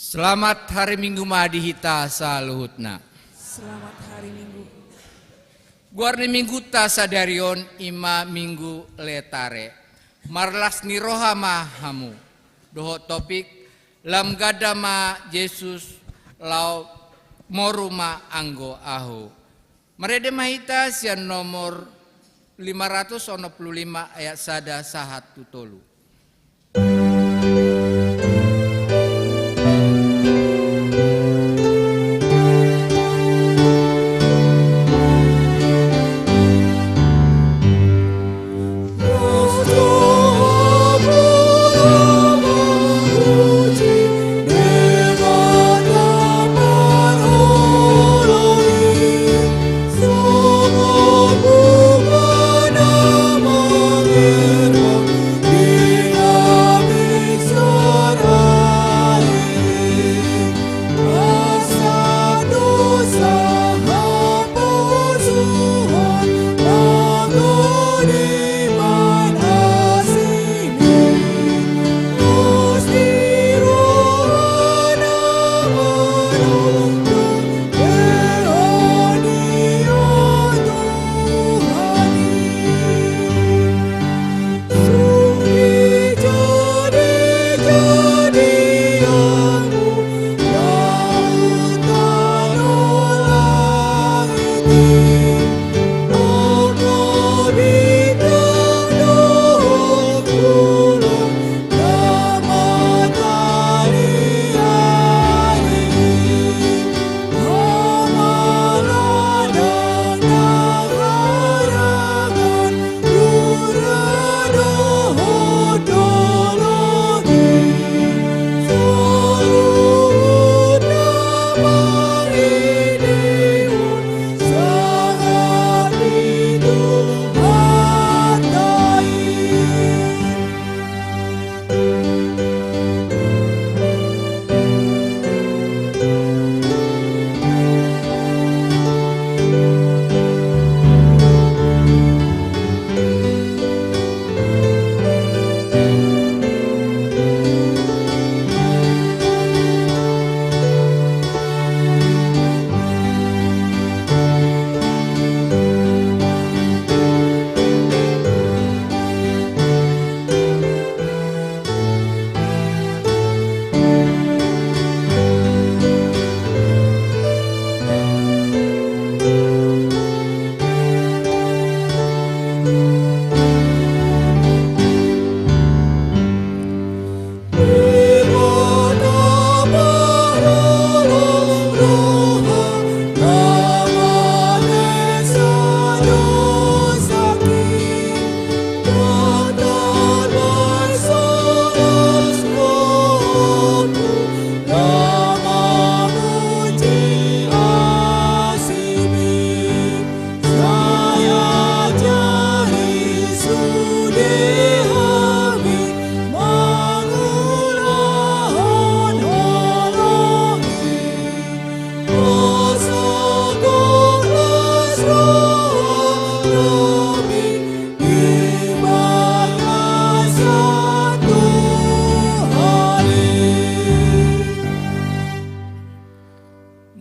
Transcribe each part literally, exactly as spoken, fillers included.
Selamat hari Minggu ma di hita saluhutna. Selamat hari Minggu. Goar ni Mingguta sadari on i ma Minggu Letare. Marlas ni roha ma hamu. Dohot topik, lam ganda ma Jesus, laho moru ma anggo ahu. Marende ma hita sian nomor lima ratus onom pulu lima ayat sada sahat tu tolu.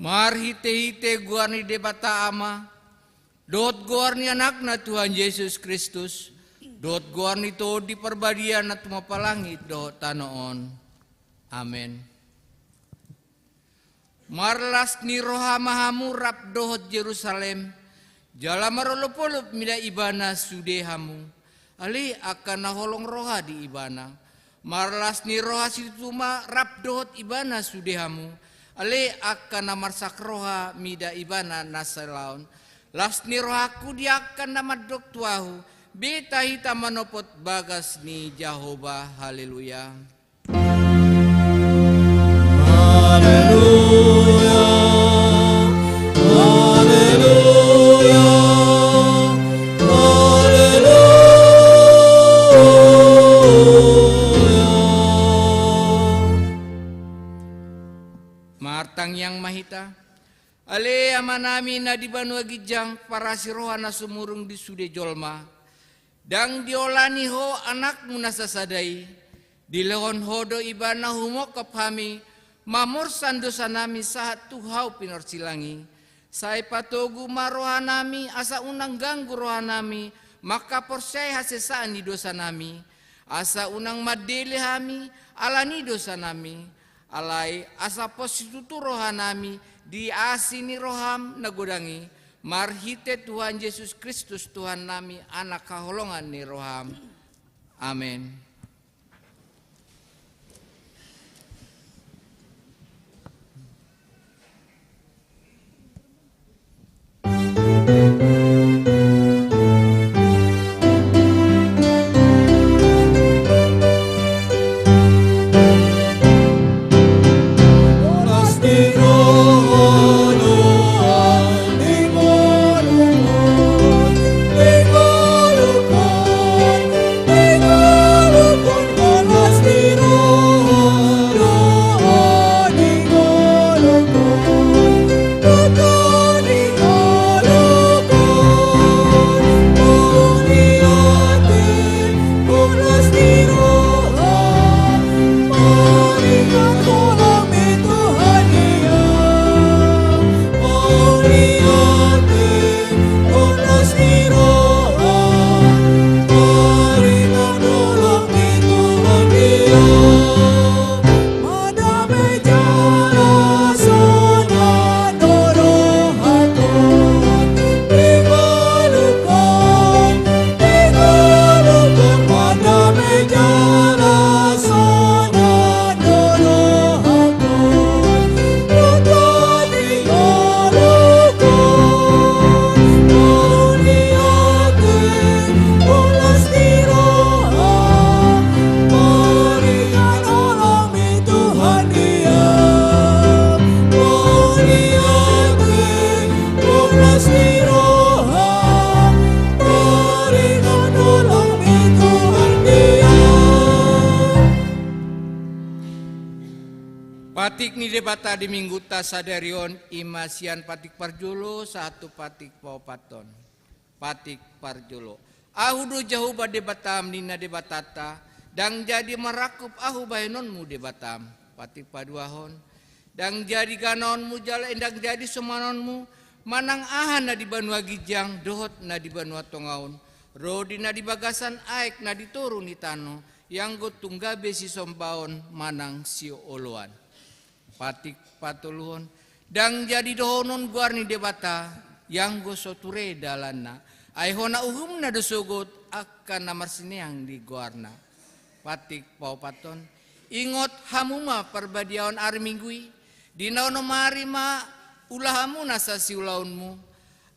Marhitehite goar ni Debata Ama, dohot goar ni Anakna Tuhan Jesus Kristus, dohot goar ni Tondi Parbadia na tumompa langit dohot tano on. Amen. Marlas ni roha ma hamu rap dohot Jerusalem, jala marolopolop mida ibana sude hamu, ale angka na holong roha di ibana. Marlas ni roha situtu ma rap dohot ibana sude hamu, ale angka na marsak roha mida ibana na salaon. Las ni rohangku di angka na mandok tu ahu, beta hita manopot bagas ni Jahowa. Haleluya. Haleluya, haleluya, haleluya. Martangiang ma hita. Ale Amanami na di banua ginjang, parasi roha na sumurung di sude jolma. Ndang diolani Ho Anakmu na sasada i, dilehon Ho do ibana humongkop hami, Mamorsan dosanami sahat tu hau pinorsilang i, sai patogu ma rohanami asa unang ganggu rohanami mangkaporseai hasesaan ni dosanami, asa unang mandele hami ala ni dosanami, alai asa pos situtu rohanami di asi ni roham na godang i, marhite Tuhan Jesus Kristus Tuhannami, Anak haholongan ni roham. Amen. Patik ni Debata di Minggunta sadari on i ma sian patik parjolo sahat tu patik paopathon. Patik parjolo. Ahu do Jahowa Debatam, ninna Debatanta, ndang jadi marangkup ahu bahenonmu Debatam. Patik paduahon. Ndang jadi ganaonmu jala ndang jadi somanonmu, manang aha na di banua ginjang dohot na di banua tonga on, ro di na di bagasan aek na di toru ni tano, ianggo tung gabe sisombaon manang sioloan. Patik patoluhon. Ndang jadi dohonon goar ni Debata, ianggo so ture dalanna. Ai hona uhumna do sogot angka na marsineang di goarna. Patik paopathon. Ingot hamu ma parbadiaon ari Minggu i, di na onom ari ma ula hamu nasa siulaonmu.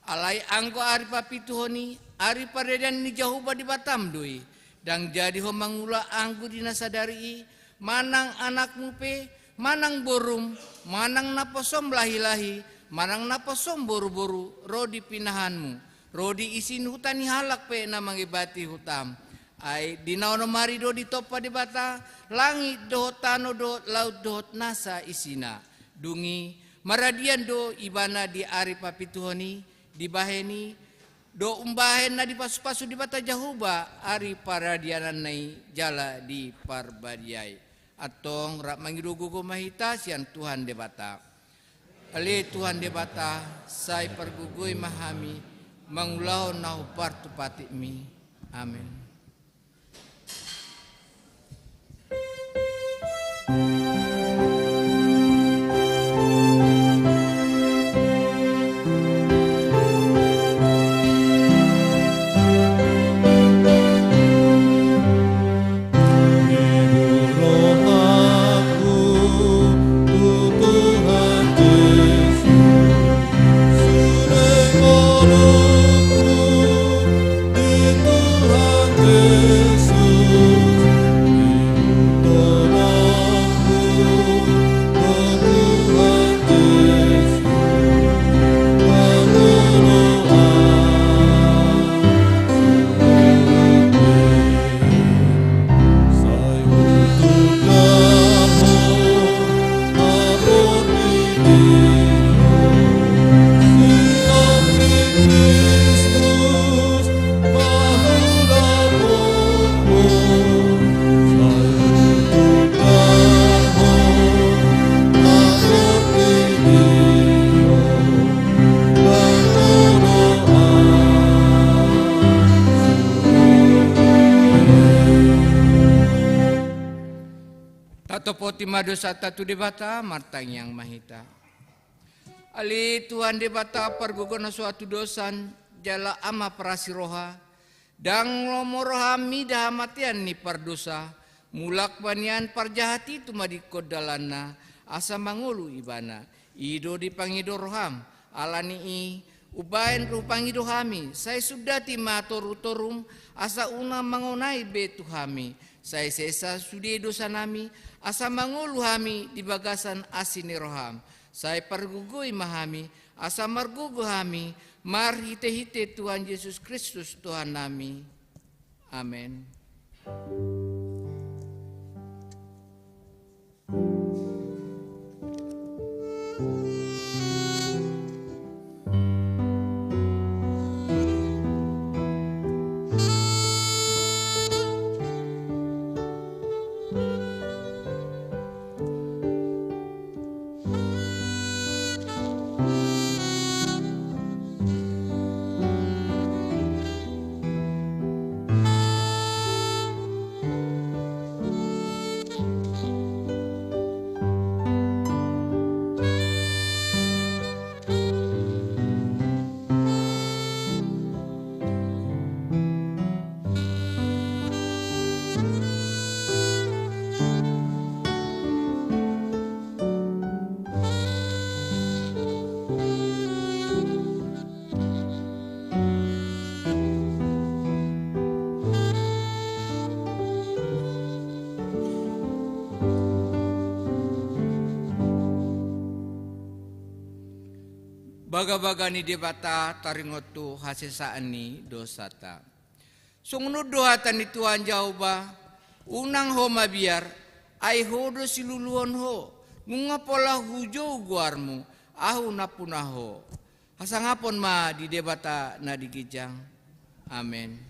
Alai anggo ari papituhon i, ari paradian ni Jahowa Debatam do i. Ndang jadi ho mangula anggur di na sadari i, manang anakmu pe, manang borum, manang naposom lahi-lahi, manang naposom boru-boru, ro di pinahanmu, ro di isi ni huta ni halak pe na mangebati hutam. Ai di na onom ari do ditompa Debata langit dohot tano dohot laut dohot nasa isina. Dung i maradian do Ibana di ari papituhon i, dibahen i do umbahen na dipasupasu Debata Jahowa ari paradiananna i jala diparbadiai. Antong rap mangido gogo ma hita sian Tuhan Debata. Ale Tuhan Debata, sai pargogoi ma hami mangulahon na hombar tu patikmi. Amen. Sopoti ma dosanta tu Debata, martangiang ma hita. Ale Tuhan Debata, pargogo na so hatudosan, jala Ama parasi roha, ndang lomo roham mida hamatean ni pardosa, mulak ma nian parjahat i tumadingkon dalanna, asa mangolu ibana. I do dipangido roham, ala ni i, umbahen hupangido hami, sai sundati ma torutorum, asa unang mangonai be tu hami, sai sesa sude dosanami, asa mangolu hami di bagasan asi ni roham, sai pargogoi ma hami, asa margogo hami, marhitehite Tuhan Jesus Kristus Tuhannami. Amen. Bagabaga ni Debata taringot tu hasesaan ni dosanta. Songon on do hata ni Tuhan Jahowa, unang ho mabiar, ai ho do siluluhon ho, nunga pola hujou goarmu, ahu nampuna ho. Hasangapon ma di Debata na di ginjang. Amen.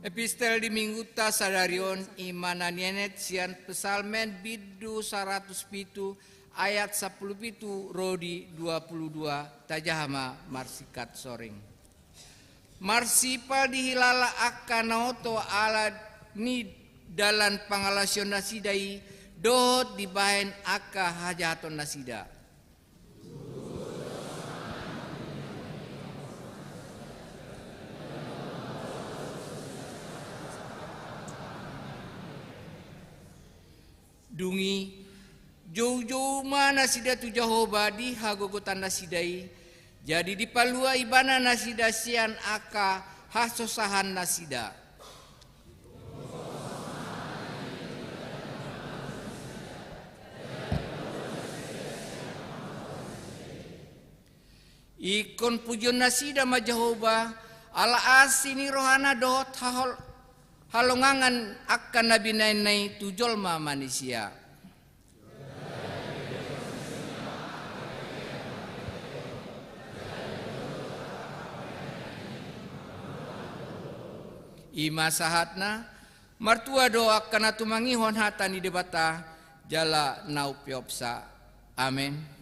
Epistel di Minggunta sadari on i ma na nienet sian Psalmen bindu saratus pitu ayat sampulu pitu ro di dua pulu dua, tajaha ma marsingkat soring. Marsimpal dihilala angka na oto ala ni dalan pangalaosion nasida i dohot dibahen angka hajahaton nasida. Dung i, joujou ma nasida tu Jahowa di hagogotan nasida i, jadi dipalua ibana nasida sian angka hasosahannasida. Ingkon pujionnasida ma Jahowa, ala asi ni rohana dohot hahol-, halongangan angka na binahenna i tu jolma manisia. I ma sahatna, martua do angka na tumangihon hata ni Debata, jala na umpeopsa. Amen.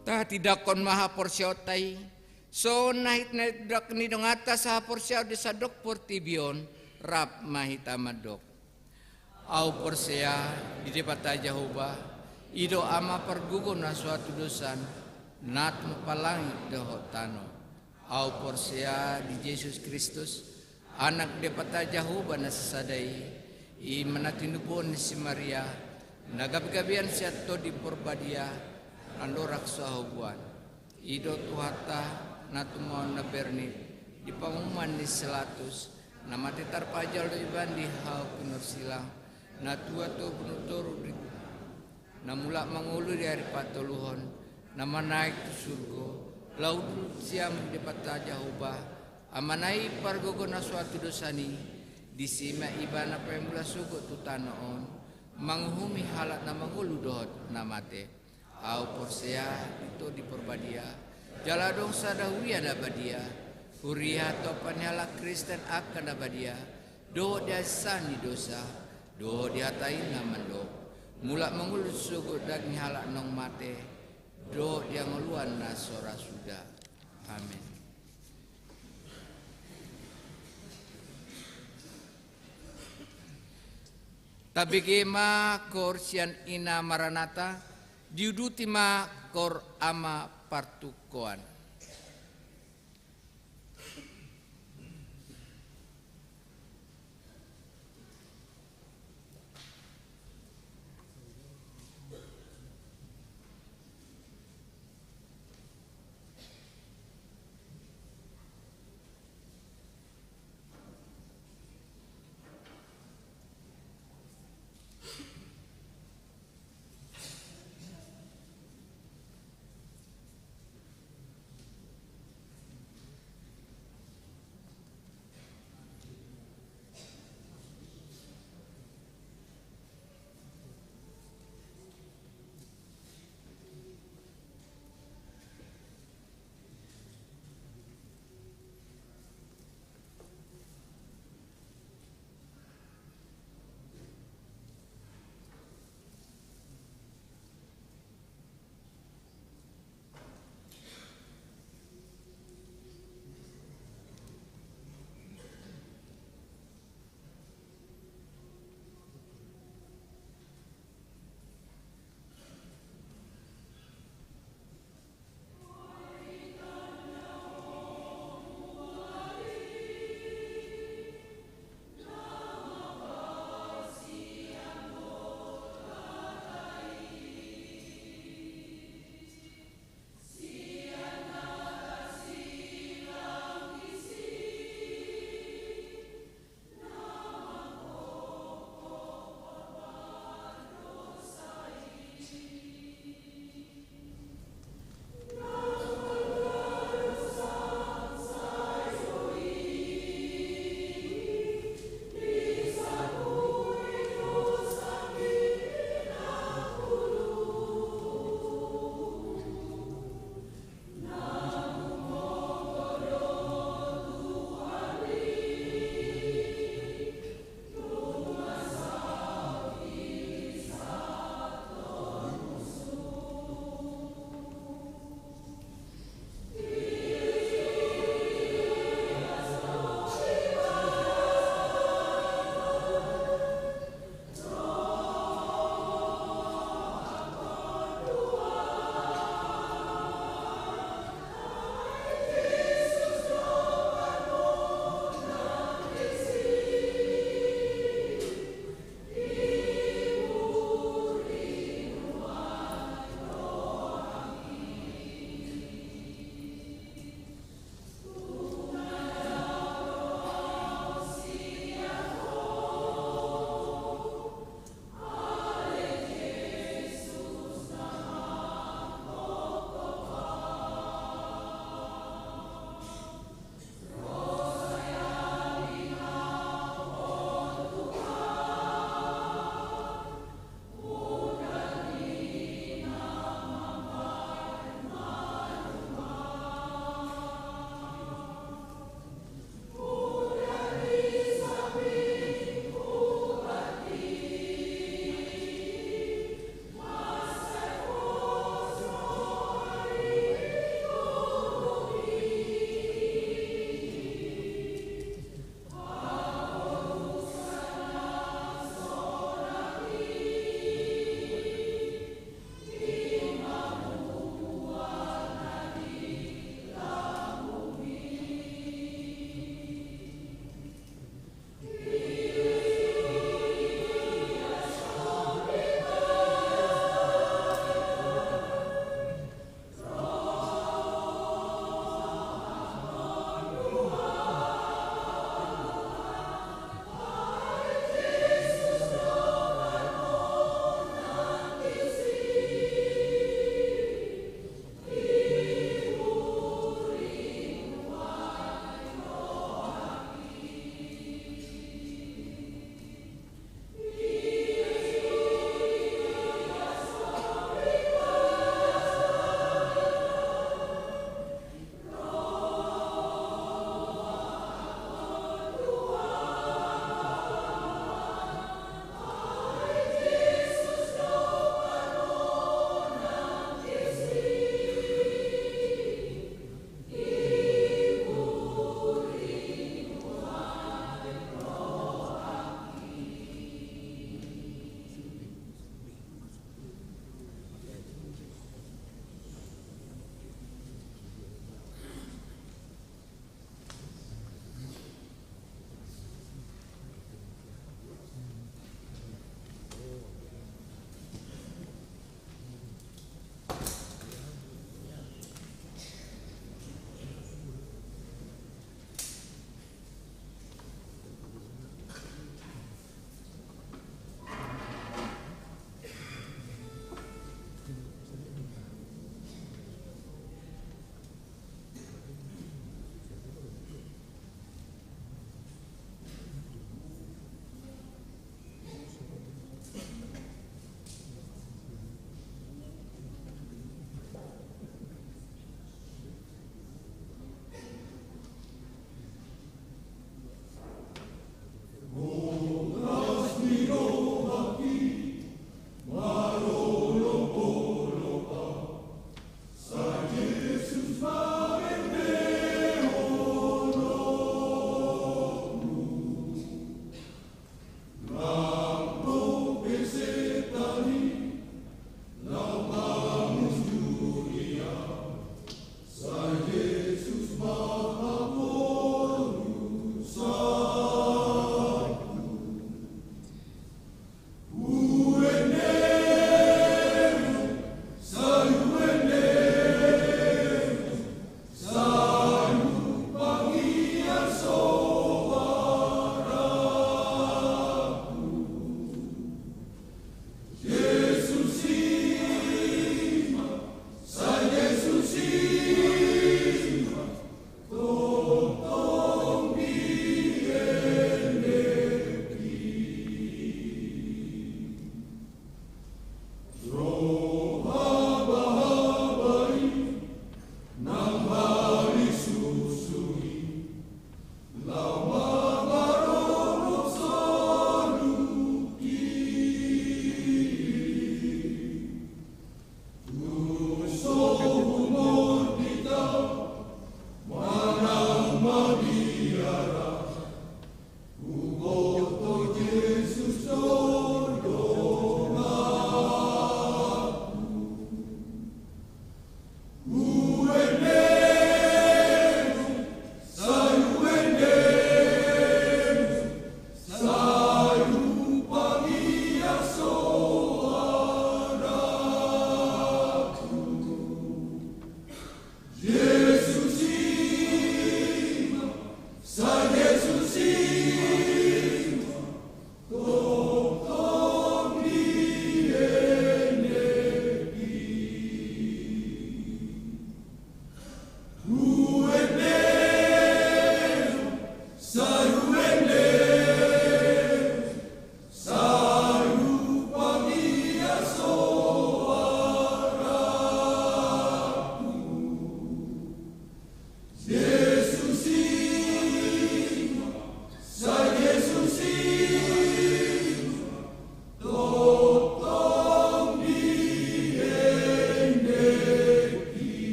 Tahatindangkon ma haporseaonta i, songon na hita na didok ni donganta sahaporseaon di sandok portibi on, rap ma hita mandok. Ahu porsea di Debata Jahowa, i do Ama pargogo na so hatudosan, na tumompa langit dohot tano. Ahu porsea di Jesus Kristus, Anak Debata Jahowa na sasada i, i ma na tinubuhon ni si Maria, na gabegabean sian Tondi Porbadia, andorang so habuan. I do Tuhanta, na tumaon na bernit, di panguhuman ni si Latus, na mate tarpajal do ibana di hau pinorsilang, na tua topulu toru di, na mulak mangolu di ari patoluhon, na manaek tu surgo, laho duduk sian Debata Jahowa, Amana i pargogo na so hatudosan i, disi ma ibana paimula sogot tu tano on, manguhumi halak na mangolu dohot na mate. Ahu porsea di Tondi Porbadia, jala adong sada huria na badia, huria hatompa ni halak Kristen angka na badia, dohot di hasesaan ni dosa, dohot di hata i na mandok, mulak mangolu sogot daging halak naung mate, dohot di hangoluan na so ra suda. Amen. Tabege ma koor sian ina Maranata, diuduti ma koor ama partungkoan.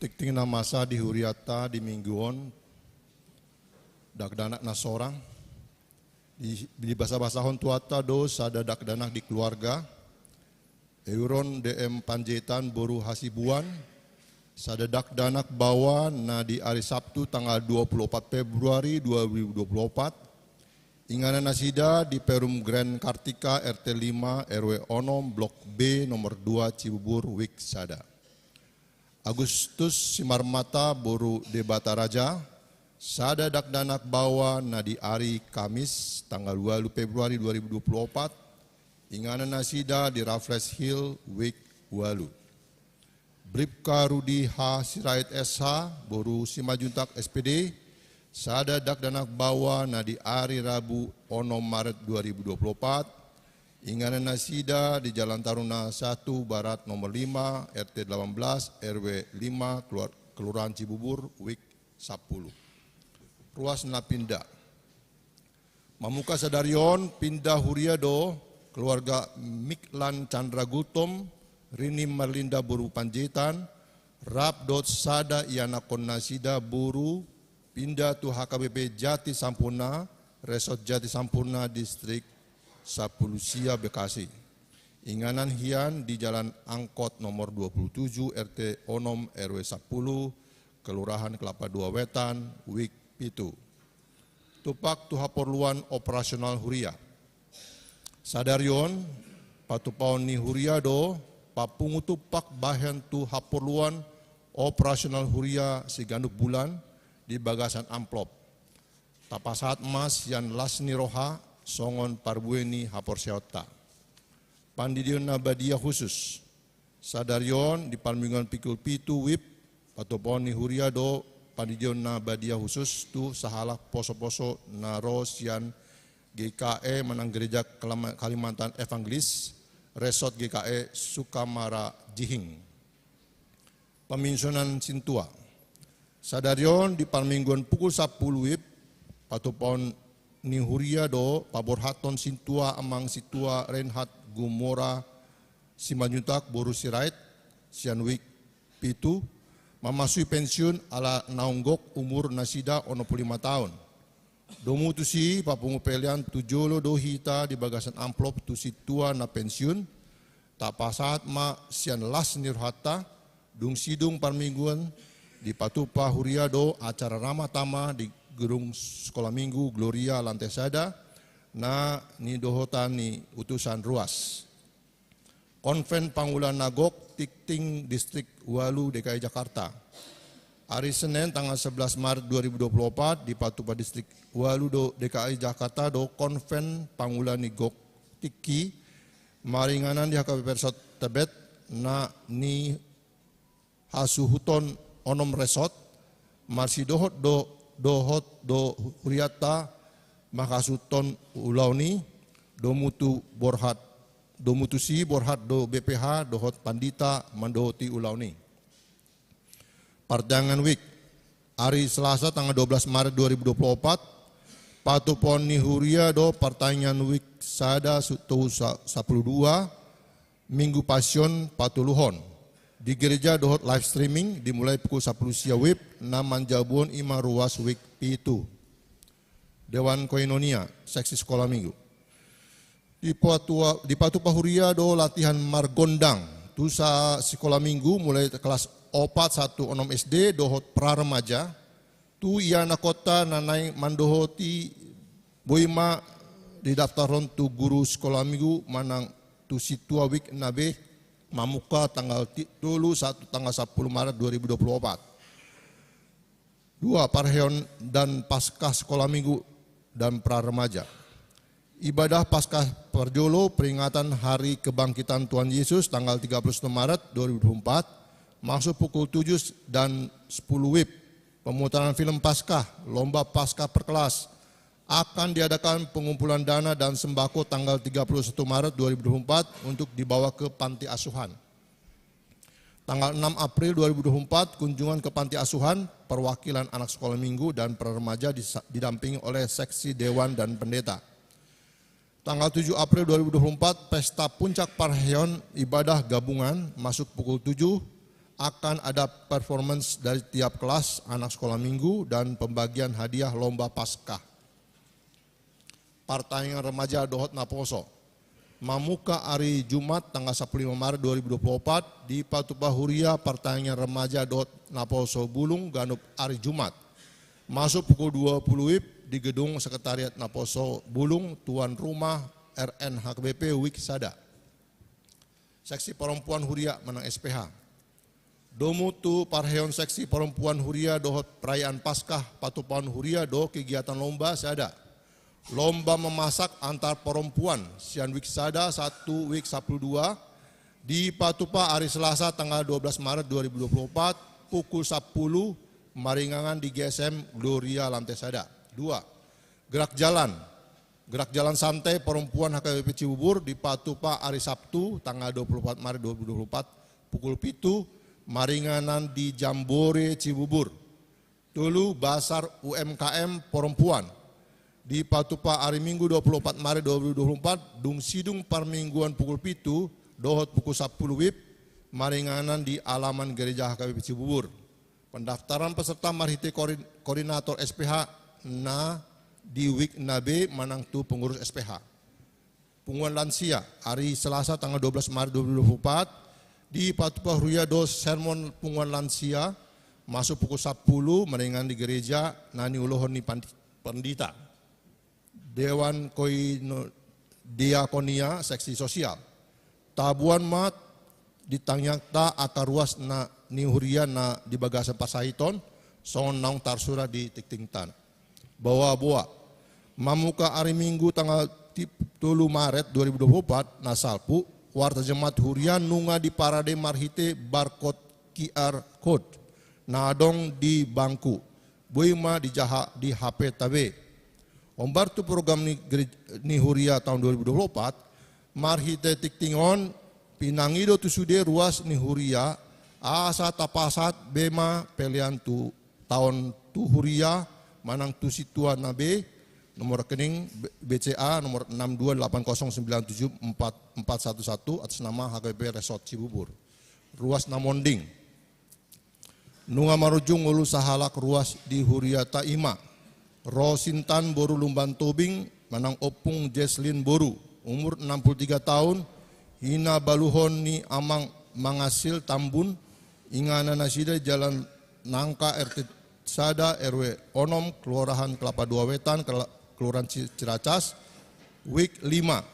Tingting na masa di huriata di minggu on, dakdanak na sorang, di, dibasabasahon Tuhanta do sada dakdanak di keluarga, Euron D M Panjaitan boru Hasibuan, sada dakdanak baoa na di ari Sabtu tanggal dua puluh opat Februari dua ribu dua puluh opat, inganan nasida di Perum Grand Kartika R T lima R W onom Blok B nomor dua Cibubur Wik sada. Agustus Simarmata boru Debata Raja, sada dakdanak baoa na di ari Kamis tanggal ualu Februari dua ribu dua puluh opat, inganan nasida di Raffles Hill Wik ualu. Bribka Rudi H Sirait S H boru Simanjuntak S P D, sada dakdanak baoa na di ari Rabu onom Maret dua ribu dua puluh opat, inganan nasida di Jalan Taruna satu Barat nomor lima, R T delapan belas, R W lima, Keluar-, Kelurahan Cibubur, Wik sampulu. Ruas na pinda. Mamungka sadari on pinda huria do keluarga Miklan Chandra Gultom, Rini Marlinda boru Panjaitan, rap dohot sada ianakhon nasida boru pinda tu H K B P Jati Sampurna, Resort Jati Sampurna, Distrik sampulu sia Bekasi. Inganan hian di Jalan Angkot nomor dua puluh tujuh, R T onom, R W sampulu, Kelurahan Kelapa Dua Wetan, Wik pitu. Tumpak tu haporluan operasional huria. Sadari on, patupaon ni huria do papungu tumpak bahen tu haporluan operasional huria siganup bulan di bagasan amplop. Tapasahat ma sian las ni roha songon parbue ni haporseaonta. Pandidion na badia khusus. Sadari on di parmingguan pukul pitu wib, patupaon ni huria do pandidion na badia khusus tu sahalak poso-poso na ro sian G K E manang Gereja Kelama-, Kalimantan Evangelis, Resort G K E Sukamara Jihing. Paminsonan sintua. Sadari on di parmingguan pukul sampulu wib, patupaon ni huria do paborhathon sintua amang sintua Reinhard Gumora Simanjuntak boru Sirait, sian Wik pitu, mamasui pensiun ala naung gok umur nasida onom pulu lima taon. Domu tusi papungu pelean tu jolo do hita di bagasan amplop tu sintua na pensiun, tapasahat ma sian las ni rohanta, dung sidung parmingguan dipatupa huria do acara ramah tamah di gedung Sekolah Minggu Gloria lantai sada, na nidohotan ni utusan ruas. Konven pangula na gok tingting Distrik ualu D K I Jakarta. Ari Senen tanggal sebelas Maret dua ribu dua puluh opat dipatupa Distrik ualu do D K I Jakarta do konven pangula ni gok tingki maringanan di H K B P Resort Tebet na ni hasuhuton onom resort, marsidohot do, dohot do hurianta manghasuhuton ulaon i, domu tu borhat, domu tusi borhat do B P H dohot pandita mandohoti ulaon i. Partangiangan Wik, ari Selasa tanggal dua belas Maret dua ribu dua puluh opat, patupaon ni huria do partangiangan Wik sada su-, tu sa-, sampulu dua, Minggu Pasion patoluhon. Di gereja dohot live streaming dimulai pukul sampulu sia wib na manjabuhon i ma ruas Wik pitu. Dewan Koinonia, seksi Sekolah Minggu. Dipatua-, dipatupa huria do latihan margondang tu sa-, Sekolah Minggu mulai kelas opat sahat tu onom S D dohot pra remaja, tu ianakhonta na naeng mandohoti boi ma didaftarhon tu guru Sekolah Minggu manang tu sintua Wik na be mamungka tanggal ti-, tolu sahat tu tanggal sampulu Maret dua ribu dua puluh opat. Dua, parheon dan Paskah Sekolah Minggu dan pra remaja. Ibadah Paskah parjolo peringatan Hari Kebangkitan Tuhan Yesus tanggal tiga puluh satu Maret dua ribu dua puluh empat, masuk pukul tujuh dan sepuluh wib. Pemutaran film Paskah, lomba Paskah per kelas. Akan diadakan pengumpulan dana dan sembako tanggal tiga puluh satu Maret dua ribu dua puluh empat untuk dibawa ke panti asuhan. Tanggal enam April dua ribu dua puluh empat, kunjungan ke panti asuhan, perwakilan anak sekolah minggu dan pra remaja disa-, didampingi oleh seksi dewan dan pendeta. Tanggal tujuh April dua ribu dua puluh empat, pesta puncak parheon ibadah gabungan masuk pukul tujuh, Akan ada performance dari tiap kelas anak sekolah minggu dan pembagian hadiah lomba Paskah. Partangiangan remaja dohot naposo. Mamungka ari Jumat tanggal sampulu lima Maret dua ribu dua puluh opat, dipatupa huria partangiangan remaja dohot naposo Bulung ganup ari Jumat. Masuk pukul dua puluh WIB di gedung sekretariat naposo Bulung, tuan rumah R N H K B P, WIK sada. Seksi perempuan huria manang S P H. Domu tu parheon seksi perempuan huria dohot perayaan Paskah, patupaon huria do kegiatan lomba sada. Lomba memasak antar perempuan, sian WIK sada sahat tu WIK sampulu dua, dipatupa ari Selasa tanggal dua belas Maret dua ribu dua puluh opat, pukul sampulu, maringanan di G S M Gloria lantai sada. Dua, gerak jalan. Gerak jalan santai perempuan H K B P Cibubur dipatupa ari Sabtu tanggal dua puluh opat Maret dua ribu dua puluh opat, pukul pitu, maringanan di Jambore Cibubur. Tolu, basar U M K M perempuan. Dipatupa ari Minggu dua puluh opat Maret dua ribu dua puluh opat, dung sidung parmingguan pukul pitu dohot pukul sampulu WIB, maringanan di alaman gereja H K B P Cibubur. Pendaftaran peserta marhite koordin-, koordinator S P H na di WIK na be manang tu pengurus S P H. Punguan lansia, ari Selasa tanggal dua belas Maret dua ribu dua puluh opat, dipatupa huria do sermon punguan lansia, masuk pukul sampulu, maringanan di gereja na niulohon ni pandi-, pandita. Dewan Koino-, Diakonia seksi sosial. Taboan ma di tangiangta angka ruas na ni huria na di bagasan parsahiton, songon naung tarsurat di tingtingta. Boaboa. Mamungka ari Minggu tanggal tip-, tolu Maret dua ribu dua puluh opat, na salpu, warta jemaat huria nunga diparade marhite barcode, Q R code, na adong di bangku. Boi ma dijaha di H P ta be. Hombar tu program ni gere-, ni huria taon dua ribu dua puluh opat, marhite tingting on, pinangido tu sude ruas ni huria, asa tapasahat be ma pelean tu taon tu huria, manang tu sintua na be, nomor rekening B-, B C A nomor enam dua delapan kosong sembilan tujuh empat empat satu satu, atas nama H K B P Resort Cibubur. Ruas na monding. Nunga marujung ngolu sahalak ruas di huriata, i ma Rosintan boru Lumban Tobing manang Ompung Jesslyn boru, umur enam puluh tiga taon, hinabaluhon ni Amang Mangasil Tambun, inganan nasida Jalan Nangka, R T sada, R W onom, Kelurahan Kelapa Dua Wetan, Kela-, Kelurahan Ci-, Ciracas, WIK lima.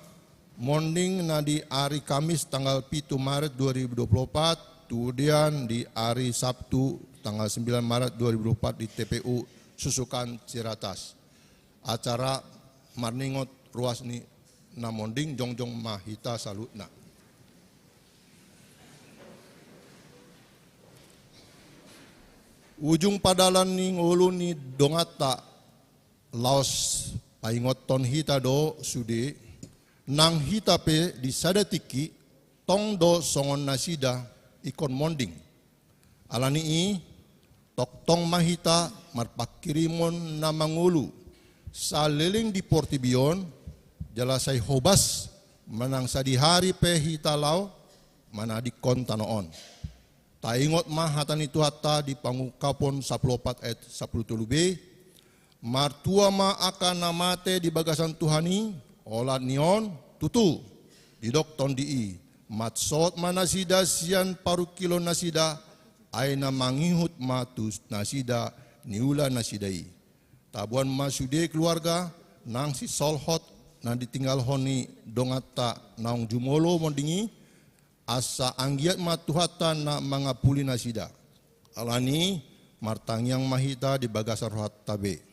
Monding na di ari Kamis tanggal pitu Maret dua ribu dua puluh opat, tudian di ari Sabtu tanggal sembilan Maret dua ribu dua puluh opat di T P U Susukan Ciracas. Acara marningot ruas ni na monding, jongjong ma hita saluhutna. Ujung padalan ni ngolu ni donganta, laos paingothon hita do sude, nang hita pe di sada tingki, tong do songon nasida ingkon monding. Ala ni i, tongtong ma hita marpanghirimon na mangolu saleleng di portibi on, jala sai hobas manang sadihari pe hita laho manadingkon tano on. Taingot ma hata ni Tuhanta di Pangungkapon sampulu opat ayat sampulu tolu b, martua ma angka na mate di bagasan Tuhan i. Olat ni on, tutu, didok Tondi i, mansot ma nasida sian parungkilon nasida, ai na mangihut ma tu nasida niula nasida i. Taboan ma sude keluarga nang sisolhot na ditinggalhon ni donganta naung jumolo monding i, asa anggiat ma Tuhanta na mangapuli nasida. Ala ni i, martangiang ma hita di bagasan rohanta be.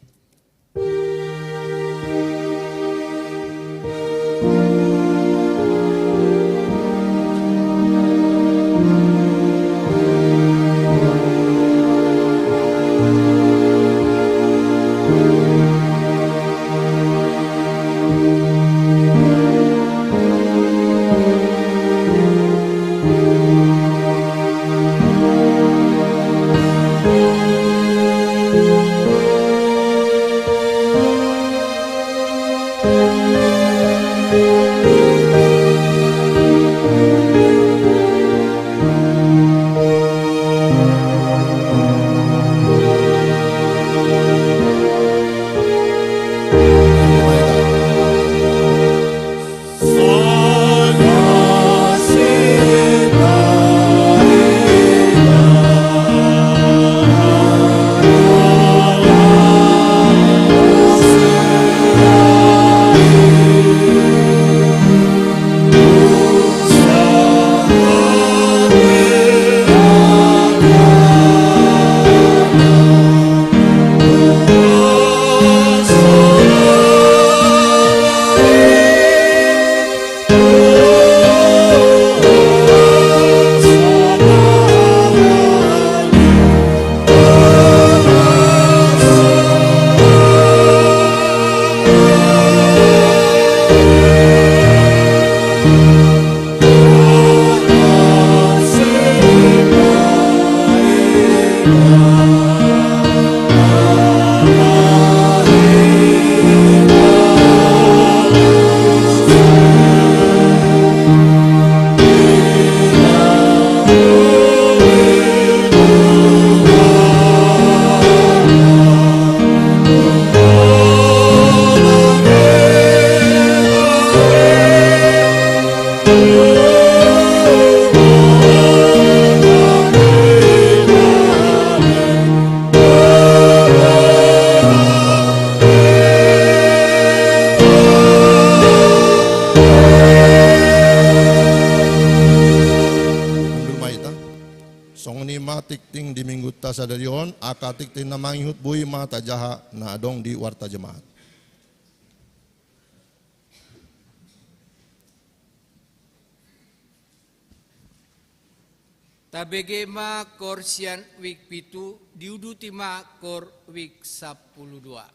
Tasadari on, angka tingting na mangihut boi ma tajaha na adong di Warta Jemaat. Tabege ma kor sian wijk pitu, diuduti ma kor wijk sampulu dua.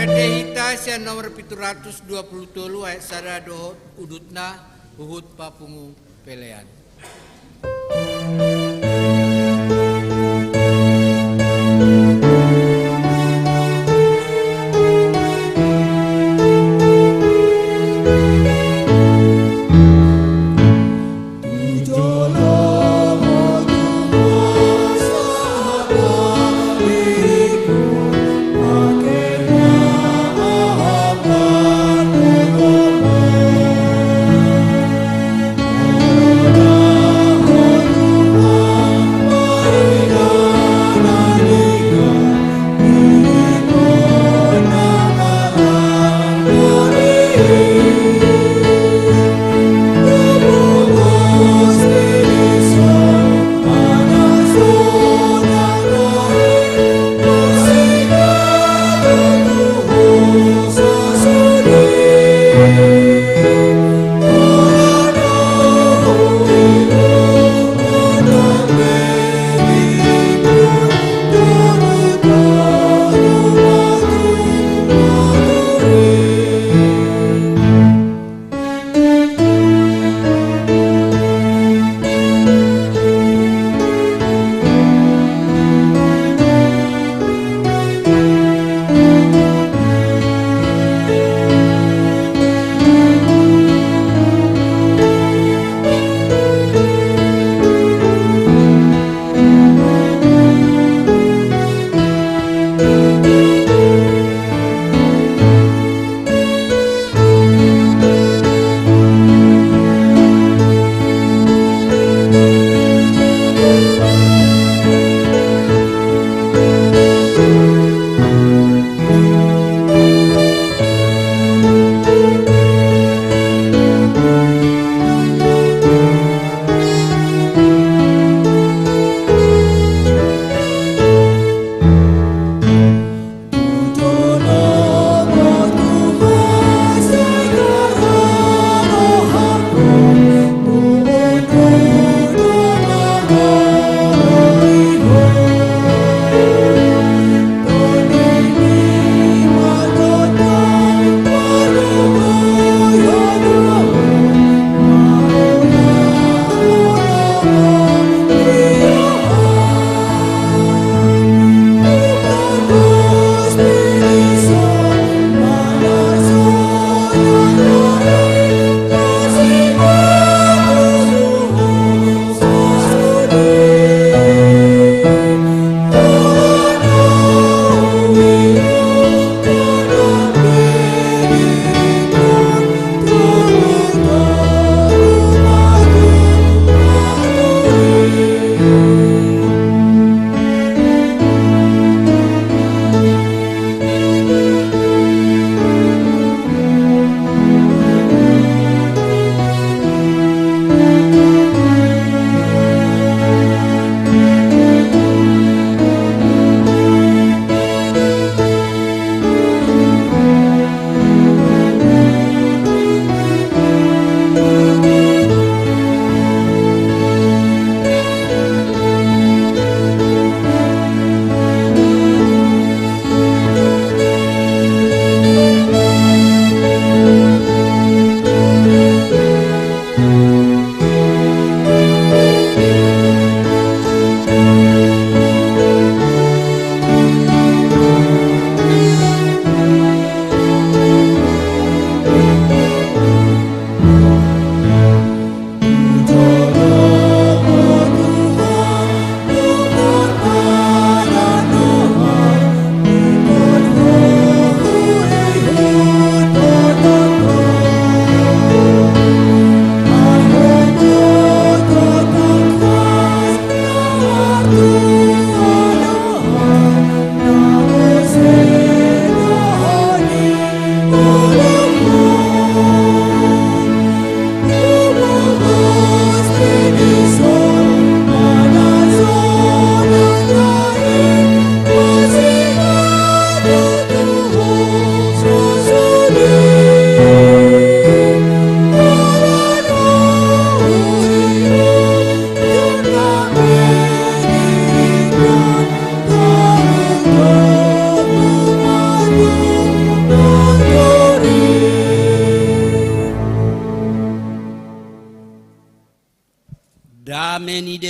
Hita sian nomor pitu ratus dua pulu tolu ayat sada dohot udutna, huhut papungu pelean.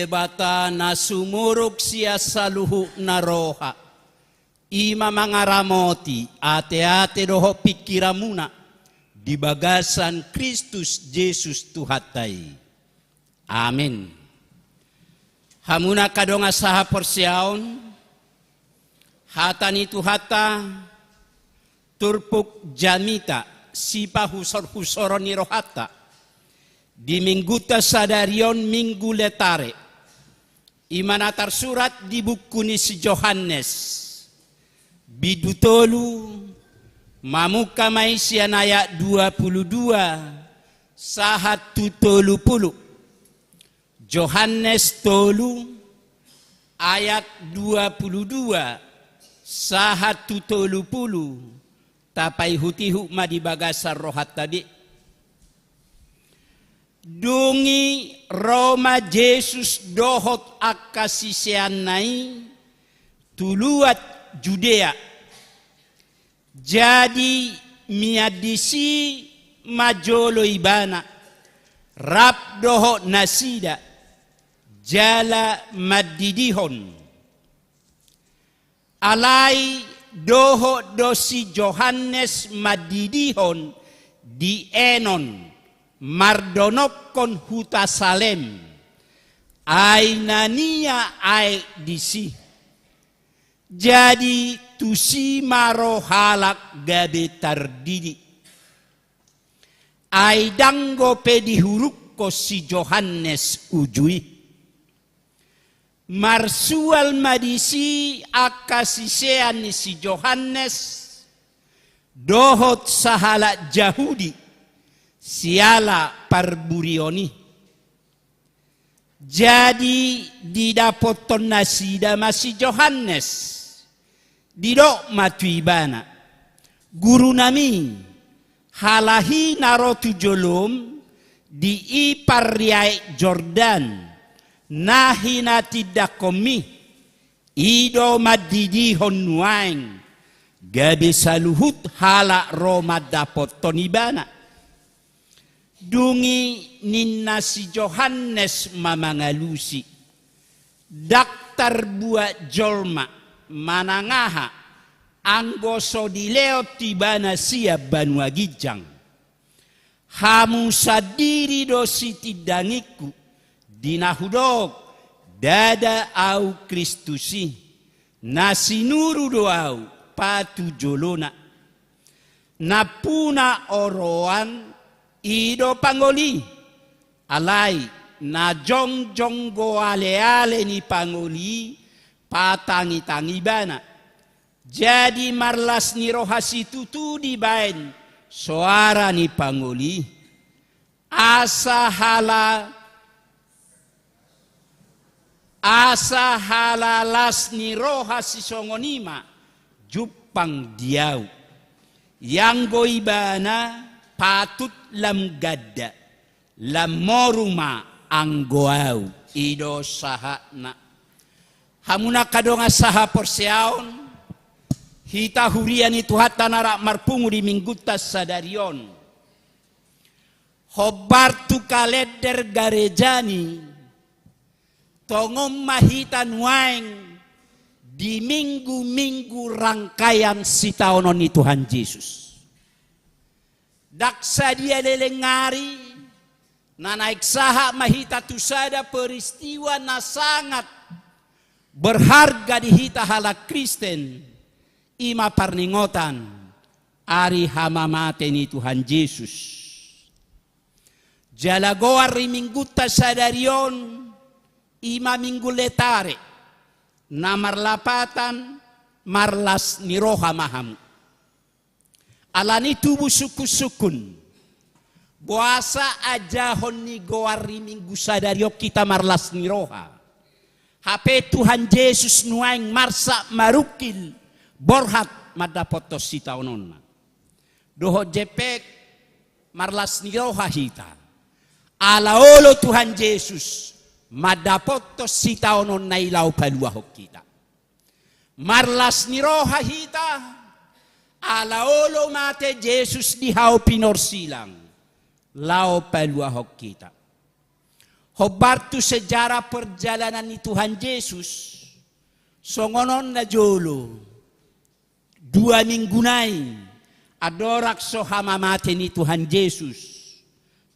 Debata na sumurung sian saluhutna roha, i ma mangaramoti ateate dohot pingkiranmuna di bagasan Kristus Jesus Tuhanta i. Amin. Hamu angka dongan sahaporseaon, hata ni Tuhanta turpuk jamita, sipahusorhusoron ni rohanta di Minggunta sadari on, Minggu Letare, i ma na tarsurat di buku ni si Johannes, bindu tolu, mamungka ma i sian ayat dua pulu dua sahat tu tolu pulu. Johannes tolu ayat dua pulu dua sahat tu tolu pulu, tapaihutihut ma di bagasan rohanta be. Dung i ro ma Jesus dohot angka siseanna i tu luat Judea. Jadi mian disi ma jolo ibana rap dohot nasida jala mandidihon. Alai dohot do si Johannes mandidihon di Enon, mardonokkon huta Salem, ai na nia aek disi. Jadi tusi ma ro halak gabe tardidi. Ai ndang dope dihurukkon si Johannes uju i. Marsual ma disi angka sisean ni si Johannes dohot sahalak Jahudi siala parburion i. Jadi didapothon nasida ma si Johannes, didok ma tu ibana: Gurunami, halahina ro tu jolom di ipar ni aek Jordan, na hinatindangkonmi, i do mandidihon nuaeng, gabe saluhut halak ro mandapothon ibana. Dung i ninna si Johannes ma mangalusi: Ndang tarbuat jolma manang aha, anggo so dilehon tu ibana sian banua ginjang. Hamu sandiri do sitindangingku, di na hudok: Ndada ahu Kristus i, na sinuru do ahu patujolona. Nampuna oroan i do pangoli, alai na jongjong goaleale ni pangoli i patangitangi ibana. Jadi marlas ni roha situtu dibaen soara ni pangoli i. Asa hala, asa hala las ni roha sisongon i ma jumpang di ahu. Ianggo ibana patut lam ganda, lam moru ma anggo ahu. I do sahatna. Hamu angka dongan sahaporseaon, hita huria ni Tuhanta na rap marpungu di Minggunta sadari on, hombar tu kalender garejani, tongon ma hita nuaeng di minggu-minggu rangkaian sitaonon ni Tuhan Jesus. Ndang sadia leleng ari, na naeng sahat ma hita tu sada peristiwa na sangat berharga di hita halak Kristen, i ma parningotan ari hamamate ni Tuhan Jesus. Jala goar ni Minggunta sadari on, i ma Minggu Letare, na marlapatan marlas ni roha ma hamu. Alani i tubu sungkunsungkun, boasa ajahon ni goar ni Minggu sadari on hita marlas ni roha. Hape Tuhan Jesus nuaeng marsak marungkil borhat mandapothon sitaononna. Dohot jempek marlas ni roha hita, ala olo Tuhan Jesus mandapothon sitaononna i laho paluahon hita. Marlas ni roha hita, ala olo mate Jesus di hau pinorsilang, laho paluahon hita. Hombar tu sejarah perjalanan ni Tuhan Jesus, songon on na jolo, dua minggu nai, andorang so hamamate ni Tuhan Jesus,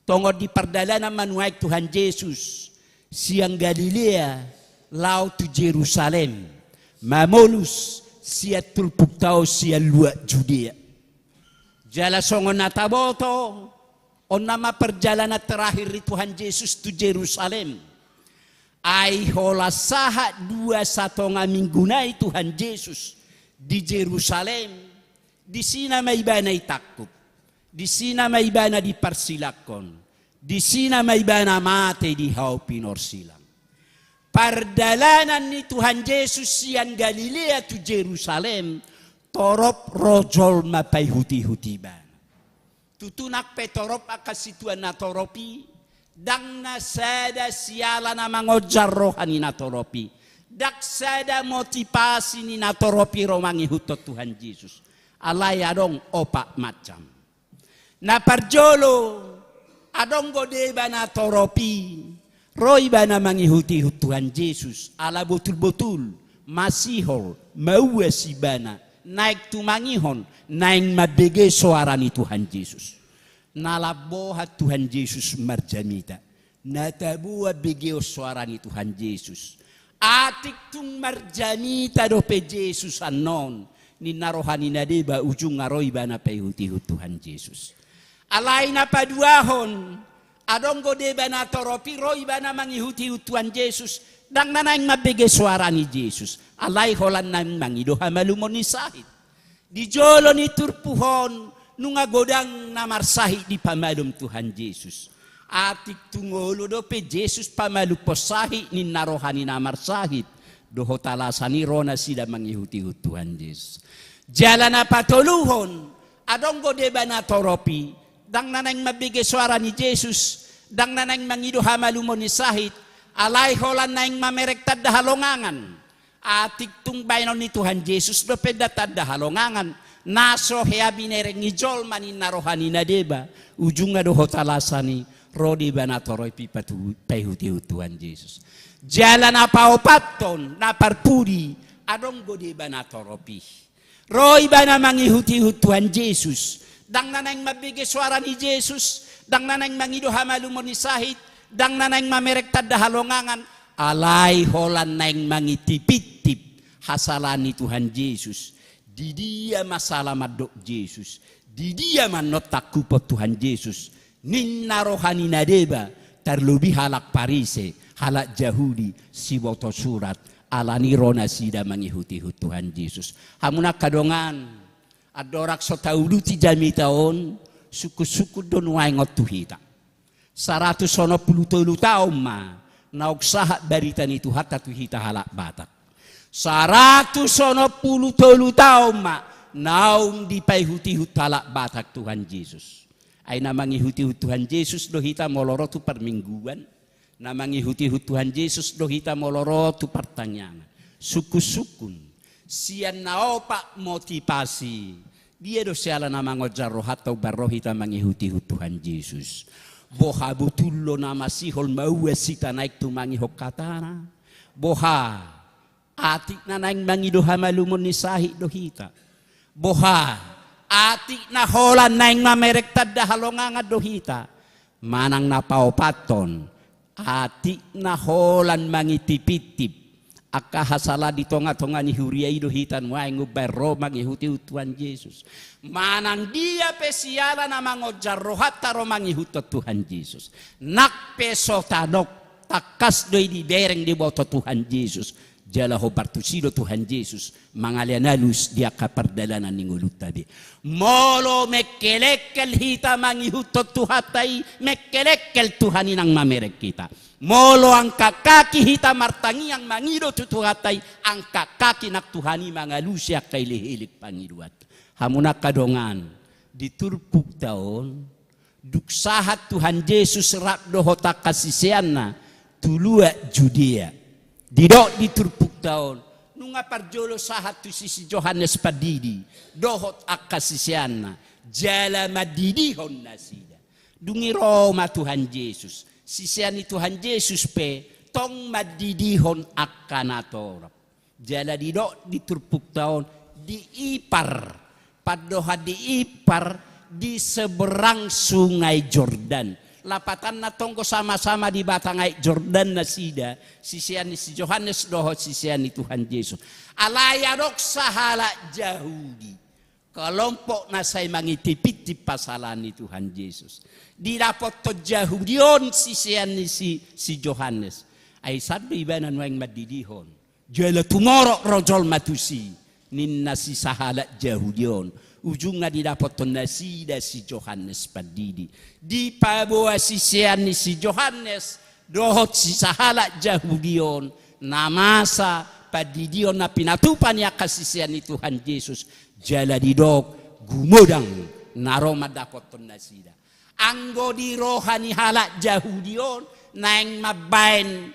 tongon di pardalanan ma nuaeng Tuhan Jesus sian Galilea laho tu Jerusalem, mamolus sian turpukta on sian luat Judea. Jala songon na taboto, on nama perjalanan terakhir ni Tuhan Jesus tu Jerusalem. Ai holan sahat dua satonga minggu nai Tuhan Jesus di Jerusalem, disi nama ibana ditangkup, disi nama ibana diparsilangkon, disi nama ibana mate di hau pinorsilang. Pardalanan ni Tuhan Jesus sian Galilea tu Jerusalem, torop ro jolma paihutihut ibana. Tutu nang pe torop angka situan na torop i, ndang na sada siala na mangonjar roha ni na torop i, ndang sada motivasi ni na torop i ro mangihuthon Tuhan Jesus. Alai adong opat macam. Na parjolo, adong do deba na torop i, ro ibana mangihutihut Tuhan Jesus, ala botulbotul, masihol, mauas ibana, naeng tumangihon, naeng mambege soara ni Tuhan Jesus. Na lam boha Tuhan Jesus marjamita. Na taboan begeon soara ni Tuhan Jesus. Atik tung marjamita dope Jesus annon, ninna roha ni na deba, ujungna ro ibana paihutihut Tuhan Jesus. Alai na paduahon, adong do deba na torop i, ro ibana mangihutihut Tuhan Jesus, ndang na naeng mambege soara ni Jesus, alai holan naeng mangido hamalumon ni sahit. Di jolo ni turpuk on, nunga godang na marsahit dipamalum Tuhan Jesus. Atik tung olo dope Jesus pamalumhon sahit ninna roha ni na marsahit, dohot alasan i ro nasida mangihutihut Tuhan Jesus. Jala na patoluhon, adong do deba na torop i, ndang na naeng mambege soara ni Jesus, ndang na naeng mangido hamalumon ni sahit, alai holan naeng mamereng tanda halongangan. Atik tung baenon ni Tuhan Jesus dope da tanda halongangan, na so hea binereng ni jolma ninna roha ni na deba, ujungna dohot alasan i, ro deba na torop i patu-, paihutihut Tuhan Jesus. Jala na paopathon, na parpudi, adong do deba na torop i. Ro ibana mangihutihut Tuhan Jesus. Ndang na naeng mambege soara ni Jesus, ndang na naeng mangido hamalumon ni sahit, ndang na naeng mamereng tanda halongangan, alai holan naeng mangintipintip hasalaan ni Tuhan Jesus. Di dia ma sala mandok Jesus? Di dia ma annon tangkuphon Tuhan Jesus? Ninna roha ni na deba, tarlobi halak Parise, halak Jahudi, siboto surat, alani ro nasida mangihutihut Tuhan Jesus. Hamu na angka dongan, andorang so tauduti jamita on, sungkunsungkun do nuaeng on tu hita. Saratus onom pulu tolu taon ma naung sahat barita ni Tuhanta tu hita halak Batak. Saratus onom pulu tolu taon ma naung dipaihutihut halak Batak Tuhan Jesus. Ai na mangihutihut Tuhan Jesus do hita molo ro tu parmingguan, na mangihutihut Tuhan Jesus do hita molo ro tu partangiangan. Sungkunsungkun, sian na opat motivasi, dia do siala na mangonjar rohanta umbahen ro hita mangihutihut Tuhan Jesus? Boha botul do na masihol mauas hita naeng tumangihon hatana? Boha atik na naeng mangido hamalumon ni sahit do hita? Boha atik na holan naeng mamereng tanda halongangan do hita? Manang na paopathon, atik na holan mangintipintip angka hasalaan di tongatonga ni huria i do hita nuaeng umbahen ro mangihutihut Tuhan Jesus? Manang dia pe siala na mangonjar rohanta ro mangihuthon Tuhan Jesus, nang pe so tadok, tangkas do i dibereng diboto Tuhan Jesus. Jala hombar tusi do Tuhan Jesus mangalean alus di angka pardalanan ni ngolunta be. Molo mengkelengkel hita mangihuthon Tuhanta i, mengkelengkel Tuhan i nang mamereng hita. Molo angkat kaki hita martangiang mangido tu Tuhanta i, angkat kaki nang Tuhan i mangalusi angka elekelek pangidoanta. Hamu na angka dongan, di turpukta on, dung sahat Tuhan Jesus rap dohot angka siseanna tu luat Judea. Didok di turpukta on, nunga parjolo sahat tusi si Johannes Pandidi dohot angka siseanna, jala mandidihon nasida. Dung i ro ma Tuhan Jesus, Sisean ni Tuhan Jesus pe tong mandidihon angka na torop. Jala didok di turpukta on, di Ipar, pandohan di Ipar, di seberang Sungai Jordan. Lapatanna tong do sama-sama di batang aek Jordan nasida, sisean ni si Johannes dohot sisean ni Tuhan Jesus. Alai adong sahalak Jahudi, kelompok na sai mangintip-intip pasalan ni Tuhan Jesus. Didapothon Jahudi on sisean ni si, si Johannes. Ai sandok ibana nuaeng mandidihon. Jala tumorop ro jolma tusi, ninna si sahalak Jahudi on. Ujungna didapothon nasida si Johannes Pandidi. Dipaboa sisean ni si Johannes dohot si sahalak Jahudi on na masa pandidion na pinatupa ni angka sisean ni Tuhan Jesus. Jala didok gumodang na ro mandapothon nasida. Anggo di roha ni halak Jahudi on naeng mambaen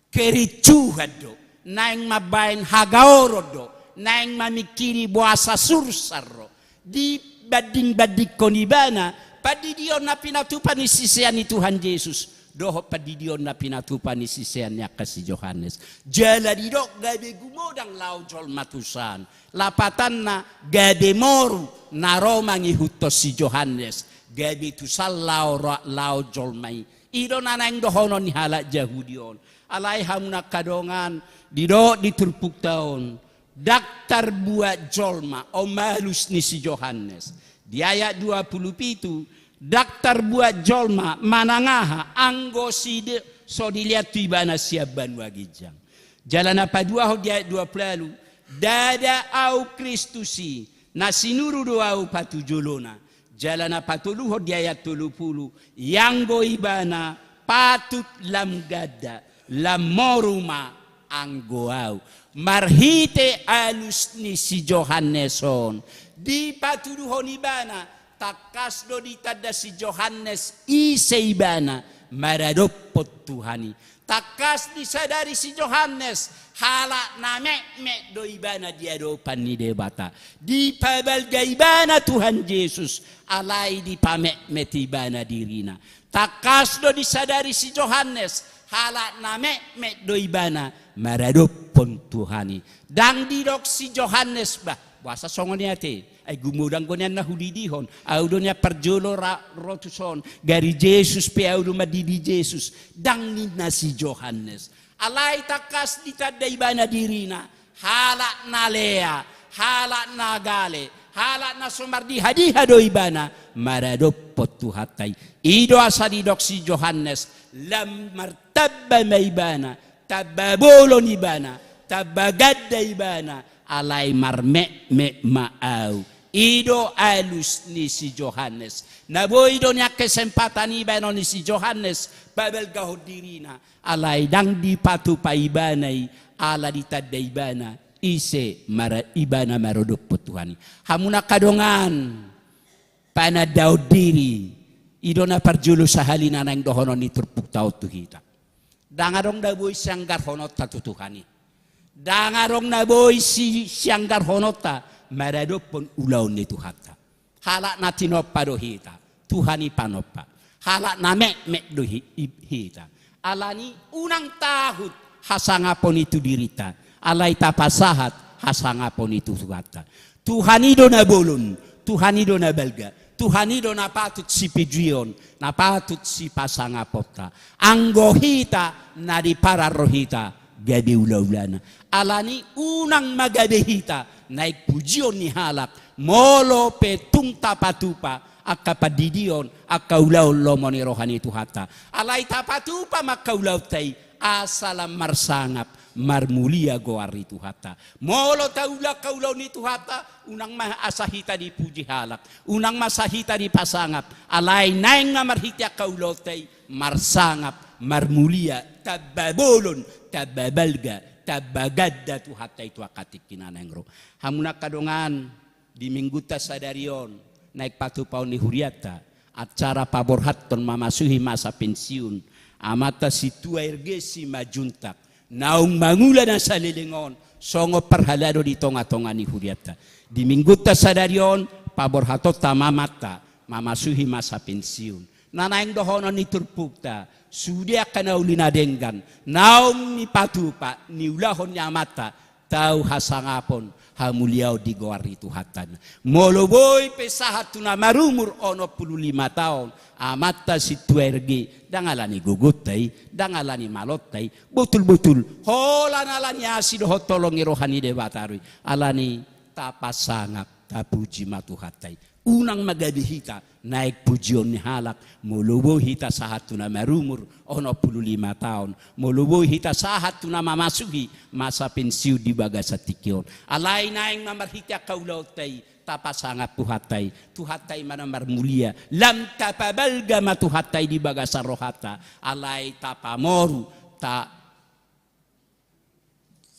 kericuhan do, naeng mambaen hagaoron do, naeng mamingkiri boasa sursar do. Dibanding-bandingkon ibana pandidion na pinatupa ni sisean ni Tuhan Jesus dohot pandidion na pinatupa ni sisean ni angka si Johannes. Jala didok gabe gumodang laho jolma tusan. Lapatanna gabe moru na ro mangihuthon si Johannes. Gabe tusan laho ro-, laho jolma i. I do na naeng dohonon ni halak Jahudi on. Alai hamu na angka dongan, didok di turpukta on, ndang tarbuat jolma, on ma alus ni si Johannes. Di ayat dua pulu pitu, ndang tarbuat jolma manang aha anggo side-, so dilehon tu ibana sian banua ginjang. Jala na paduahon di ayat dua pulu ualu, ndada ahu Kristus i, na sinuru do ahu patujolona. Jala na patoluhon di ayat tolu pulu, ianggo ibana patut lam ganda, lam moru ma anggo ahu. Marhite alus ni si Johannes on, dipatuduhon ibana, tangkas do ditanda si Johannes ise ibana maradophon Tuhan i. Tangkas disadari si Johannes halak na metmet do ibana di adopan ni Debata. Dipabalga ibana Tuhan Jesus, alai dipametmet ibana dirina. Tangkas do disadari si Johannes halak na metmet do ibana maradophon Tuhan i. Ndang didok si Johannes, bah, boasa songon i ate? Ai gumodang do nian na hudidihon, ahu do nian parjolo ra-, ro tuson, gari Jesus pe ahu do mandidi Jesus. Ndang ninna si Johannes. Alai tangkas ditanda ibana dirina halak na lea, halak na gale, halak na so mardiha-diha do ibana maradophon Tuhanta i. I do asa didok si Johannes, lam martamba ma ibana, tamba bolon ibana, tamba ganda ibana, alai marmetmet ma ahu. I do alus ni si Johannes. Na boi do nian kesempatan i baenon ni si Johannes pabalgahon dirina, alai ndang dipatupa ibana i, ala ditanda ibana ise mara-, ibana maradophon Tuhan i. Hamu na angka dongan, panandaon diri, i do na parjolo sahali na naeng dohonon ni turpukta on tu hita. Ndang adong na boi sianggarhononta tu Tuhan i. Ndang adong na boi si-, sianggarhononta maradophon ulaon ni Tuhanta. Halak na tinompa do hita, Tuhan i panompa. Halak na metmet do hi-, i-, hita. Alani unang tahut hasangapon i tu dirinta, alai tapasahat hasangapon i tu Tuhanta. Tuhan i do na bolon, Tuhan i do na balga, Tuhan i do na patut sipujion, na patut sipasangaponta. Anggo hita na diparar rohita gabe ula-ulana. Alani unang ma gabe hita naeng pujion ni halak, molo pe tung tapatupa angka pandidion, angka ulaon lomo ni roha ni Tuhanta. Alai tapatupa ma angka ulaonta i, asa lam marsangap, marmulia goar ni Tuhanta. Molo taula angka ulaon ni Tuhanta, unang ma asa hita dipuji halak, unang ma asa hita dipasangap, alai naeng ma marhite angka ulaonta i, marsangap, marmulia, tamba bolon, tamba balga, tamba ganda Tuhanta i tu angka tingki na naeng ro. Hamu na angka dongan, di minggunta sadari on, naeng patupaon ni hurianta, acara paborhathon mamasuhi masa pensiun amanta Sintua R G Simanjuntak, naung mangula na saleleng on, songon parhalado di tonga-tonga ni hurianta. Di minggunta sadari on, paborhatonta ma amanta mamasuhi masa pensiun. Na naeng dohonon ni turpukta, sude angka na uli na denggan naung nipatupa niulahon ni amanta, tau hasangapon, hamuliaon di goar ni Tuhanta. Molo boi pe sahat tu na marumur onom pulu lima taon amanta Sintua R G, ndang ala ni gogonta i, ndang ala ni malonta i, botul-botul holan ala ni asi dohot holong ni roha ni Debata do i. Alani i, tapasangap, tapuji ma Tuhanta i. Unang ma gabe hita naeng pujion ni halak, molo boi hita sahat tu na marumur onom pulu lima taon, molo boi hita sahat tu na mamasuhi masa pensiun di bagasan tingki on. Alai naeng ma marhite angka ulaonta i, tapasangap Tuhanta i. Tuhanta i ma na marmulia. Lam tapabalga ma Tuhanta i di bagasan rohanta. Alai tapamoru, ta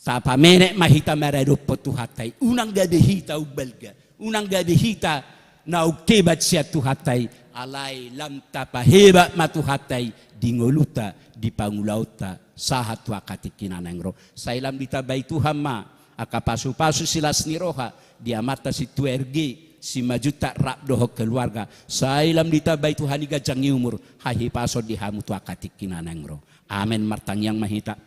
tapamenek ma hita maradophon Tuhanta i. Unang gabe hita umbalga, unang gabe hita naung tebat sian Tuhanta i. Alai lam tapahebat ma Tuhanta i di ngolunta, di pangulaonta, sahat tu angka tingki na naeng ro. Sai lam ditambai Tuhan ma angka pasupasu silas ni roha di amanta Sintua R G Simanjuntak rap dohot keluarga. Sai lam ditambai Tuhan i ganjang ni umur, hahipason di hamu tu angka tingki na naeng ro. Amen. Martangiang ma hita.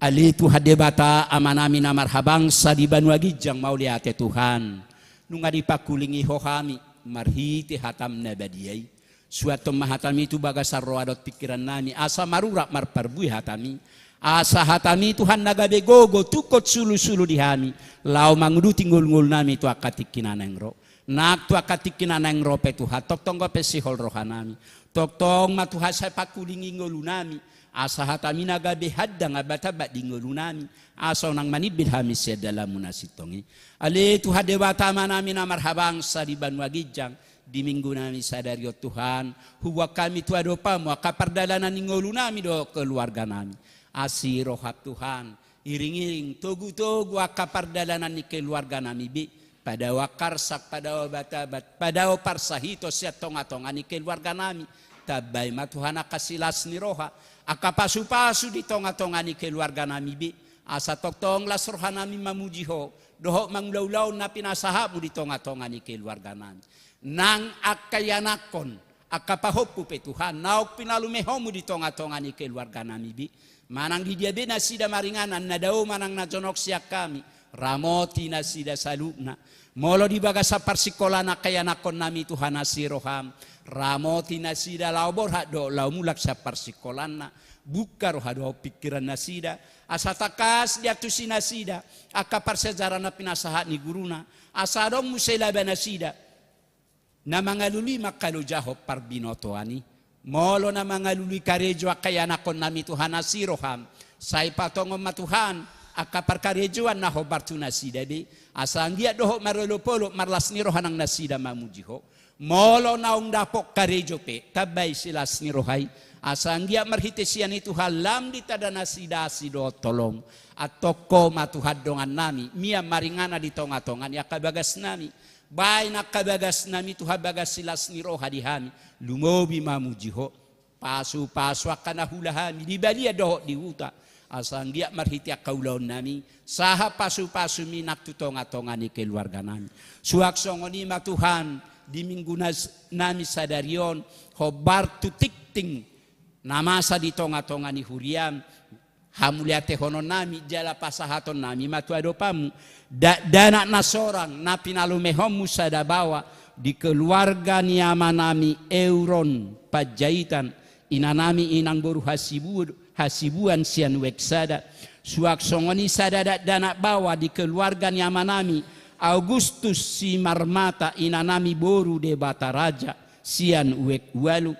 Ale Tuhan Debata, Amanami na marhabangsa di banua ginjang, mauliate Tuhan, nunga dipangkulingi Ho hami marhite hataM na badia i. Suanhon ma hataMi tu bagasan roha dohot pingkirannami, asa marurat marparbue hataMi, asa hataMi Tuhan na gabe gogo tungkot sulusulu di hami, laho manguduti ngolungolunami tu angka tingki na naeng ro. Nang tu angka tingki na naeng ro pe Tuhan, tongtong dope sihol rohanami. Tongtong ma Tuhan sai pangkulingi ngolunami, asa hataMi na gabe handang abatamba di ngolunami, asa unang manimbil hami sian dalanMu na sintong i. Ale Tuhan Debata Amanami na marhabangsa di banua ginjang, di minggunami sadari on Tuhan, huboan hami tu adopanMu angka pardalanan ni ngolunami dohot keluarganami. Asi rohaM Tuhan, iringiring togutogu angka pardalanan ni keluarganami be. Padao angka arsak, padao abatabat, padao parsahiton sian tongatonga ni keluarganami. Tambai ma Tuhan angka silas ni roha, angka pasupasu di tongatonga ni keluarganami be, asa tongtong las rohanami mamuji Ho dohot mangulaulaon na pinasahatMu di tongatonga ni keluarganami. Nang angka ianakhon, angka pahompu pe Tuhan, naung pinalumehonMu di tongatonga ni keluarganami be, manang di dia be nasida maringanan, na dao manang na jonok sian hami, ramoti nasida saluhutna. Molo di bagasan parsingkolaan angka ianakhonnami Tuhan, asi rohaM, ramoti nasida laho borhat dohot laho mulak sian parsingkolaanna. Buka roha dohot pingkiran nasida, asa tangkas diantusi nasida angka parsiajaran na pinasahat ni guruna, asa adong muse laba nasida na mangalului mangkalojahon parbinotoan i. Molo na mangalului karejo angka ianakhonnami Tuhan, asi rohaM, sai patongon ma Tuhan angka parkarejoan na hombar tu nasida be, asa anggiat dohot marolopolop marlas ni roha nang nasida mamuji Ho. Molo naung dapot karejo pe, tambai silas ni roha i, asa anggiat marhite sian i Tuhan lam ditanda nasida asi dohot holong. Antong Ho ma Tuhan dongannami, mian maringanan di tongatonga ni angka bagasnami. Baen angka bagasnami Tuhan bagas silas ni roha di hami, lumobi mamuji Ho. Pasupasu angka na huula hami di balian dohot di huta, asa anggiat marhite angka ulaonnami sahat pasupasuMi nang tu tongatonga ni keluarganami. Suang songon i ma Tuhan, di minggunami sadari on, hombar tu tingting na masa di tongatonga ni huriaM, hamuliatehononnami jala pasahatonnami ma tu adopanMu dakdanak na sorang na pinalumehonMu sada baoa di keluarga ni amanami Euron Panjaitan, inanami inang boru Hasibu-, Hasibuan sian Uek Sada. Suang songon i sada dakdanak baoa di keluarga ni amanami Augustus Simarmata, inanami boru Debata Raja sian Uek Ualu.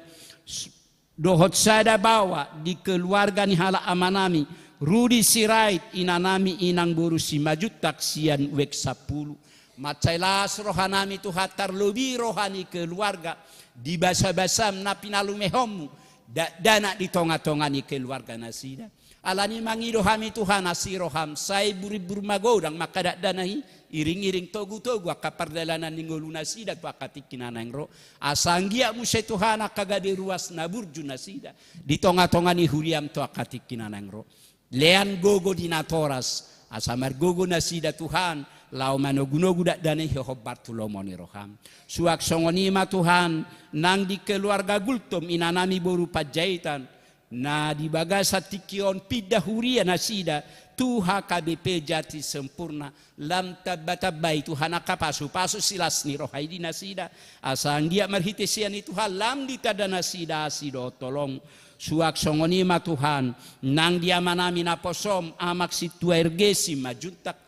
Dohot sada baoa di keluarga ni halak amanami Rudi Sirait, inanami inang boru Simanjuntak sian Uek Sampulu. Mansai las rohanami Tuhan, tarlobi roha ni keluarga di basabasaM na pinalumehonMu dakdanak di tongatonga ni keluarga nasida. Alani i mangido hami Tuhan, asi rohaM, sai burimbur magodang ma angka dakdanak i, iringiring togutogu angka pardalanan ni ngolu nasida tu angka tingki na naeng ro. Asa anggiat muse Tuhan angka gabe ruas na burju nasida di tongatonga ni huriaM tu angka tingki na naeng ro. Lean gogo di natoras, asa margogo nasida Tuhan laho manogunogu dakdanak i hombar tu lomo ni roham. Suang songon i ma Tuhan, nang di keluarga Gultom, inanami boru Panjaitan, na di bagasan tingki on pinda huria nasida tu H K B P Jati Sempurna, lam tambatambai Tuhan angka pasupasu silas ni roha i di nasida, asa anggiat marhite sian i Tuhan lam ditanda nasida asi dohot holong. Suang songon i ma Tuhan, nang di amanami naposom, Amak Sintua R G Simanjuntak,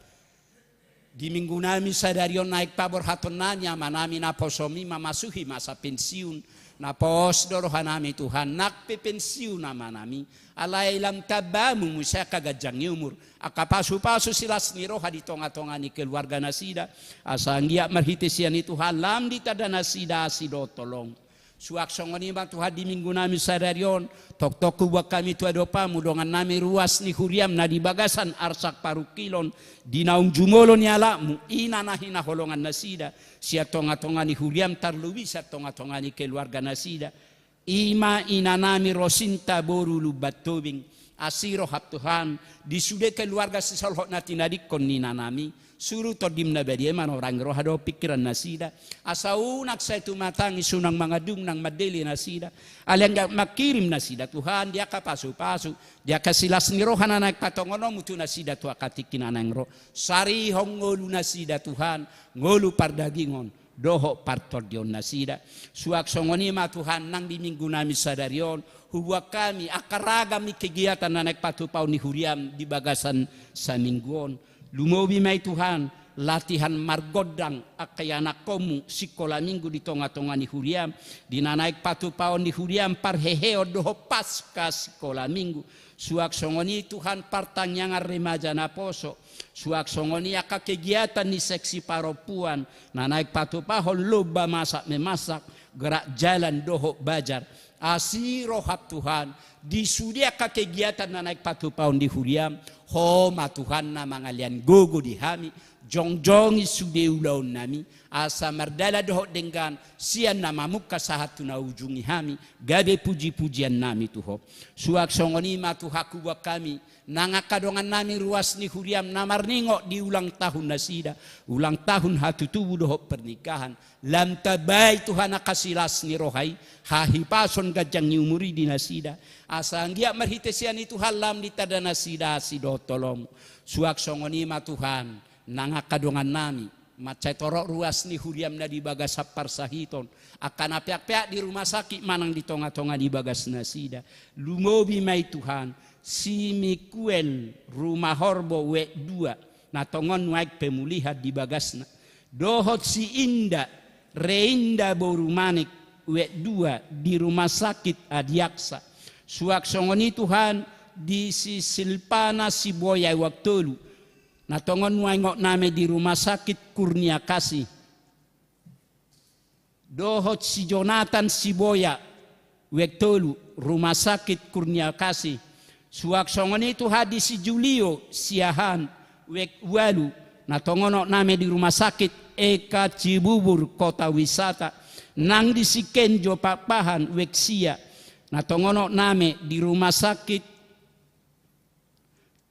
di minggunami sadari on naeng paborhatonnami amanami naposom i mamasuhi masa pensiun. Na pos do rohanami Tuhan, nang pe pensiun amanami, alai lam tambamu muse angka ganjang ni umur, angka pasupasu silas ni roha di tongatonga ni keluarga nasida, asa anggiat marhite sian i Tuhan lam ditanda nasida asi dohot holong. Suang songon i ma Tuhan, di minggunami sadari on, tongtong huboan hami tu adopanmu dongannami ruas ni huriam na di bagasan arsak parungkilon, di naung jumolo ni anakmu, ina na hinaholongan nasida sian tongatonga ni huriam, tarlobi sian tongatonga ni keluarga nasida. I ma inanami Rosinta boru Lumban Tobing. Asi roham Tuhan, di sude keluarga sisolhot na tinadingkon ni inanami, suru Tondim na badia i manorangi roha dohot pingkiran nasida, asa unang sai tumatangis, unang mangandung, unang mandele nasida. Alai anggiat mangkirim nasida Tuhan di angka pasupasu, di angka silas ni roha na naeng patongononmu tu nasida tu angka tingki na naeng ro. Sarihon ngolu nasida Tuhan, ngolu pardagingon dohot partondion nasida. Suang songon i ma Tuhan, nang di minggunami sadari on, huboan hami angka ragam ni kegiatan na naeng patupahon ni huriam di bagasan saminggu on. Lumobi ma i Tuhan, latihan margondang angka ianakkonmu sikola minggu di tongatonga ni huriam, di na naeng patupahon ni huriam parheheon dohot paska sikola minggu. Suang songon i Tuhan, partangiangan remaja naposo. Suang songon i angka kegiatan ni seksi parompuan na naeng patupahon lomba masak memasak, gerak jalan dohot bazar. Asi roham Tuhan, di sude angka kegiatan na naeng patupahon di huriam, Ho ma Tuhan na mangalean gogo di hami, jongjongi sude ulaonnami, asa mardalan dohot denggan sian na mamungka sahat tu na ujungi hami, gabe pujipujiannami tu Ho. Suang songon i ma Tuhan, huboan hami nang angka dongannami ruas ni huriam na marningot di ulang tahun nasida, ulang tahun hatutubu dohot pernikahan, lam tambai Tuhan angka silas ni roha i, hahipason, ganjang ni umur i di nasida, asa anggiat marhite sian i Tuhan lam ditanda nasida asi dohot holongmu. Suang songon i ma Tuhan, nang angka dongannami mansai torop ruas ni huriam na di bagasan parsahiton, angka na peakpeak di rumah sakit manang di tongatonga ni bagas nasida. Lumobi ma i Tuhan, si Mikuel Rumahorbo wet dua, na tongon nuaeng pemulihan di bagasna. Dohot si Inda, Reinda boru Manik, wet dua, di rumah sakit Adiaksa. Suang songon i Tuhan, di si Silpana Siboya wet tolu, na tongon nuaeng ngot name di rumah sakit Kurnia Kasih. Dohot si Jonatan Siboya, wet tolu, rumah sakit Kurnia Kasih. Suang songon i Tuhan, di si Julio Siahaan, wet ualu, na tongon ngot name di rumah sakit Eka Cibubur Kota Wisata. Nang di si Kenjo Pakpahan, wet sia, na tongon ngot name di rumah sakit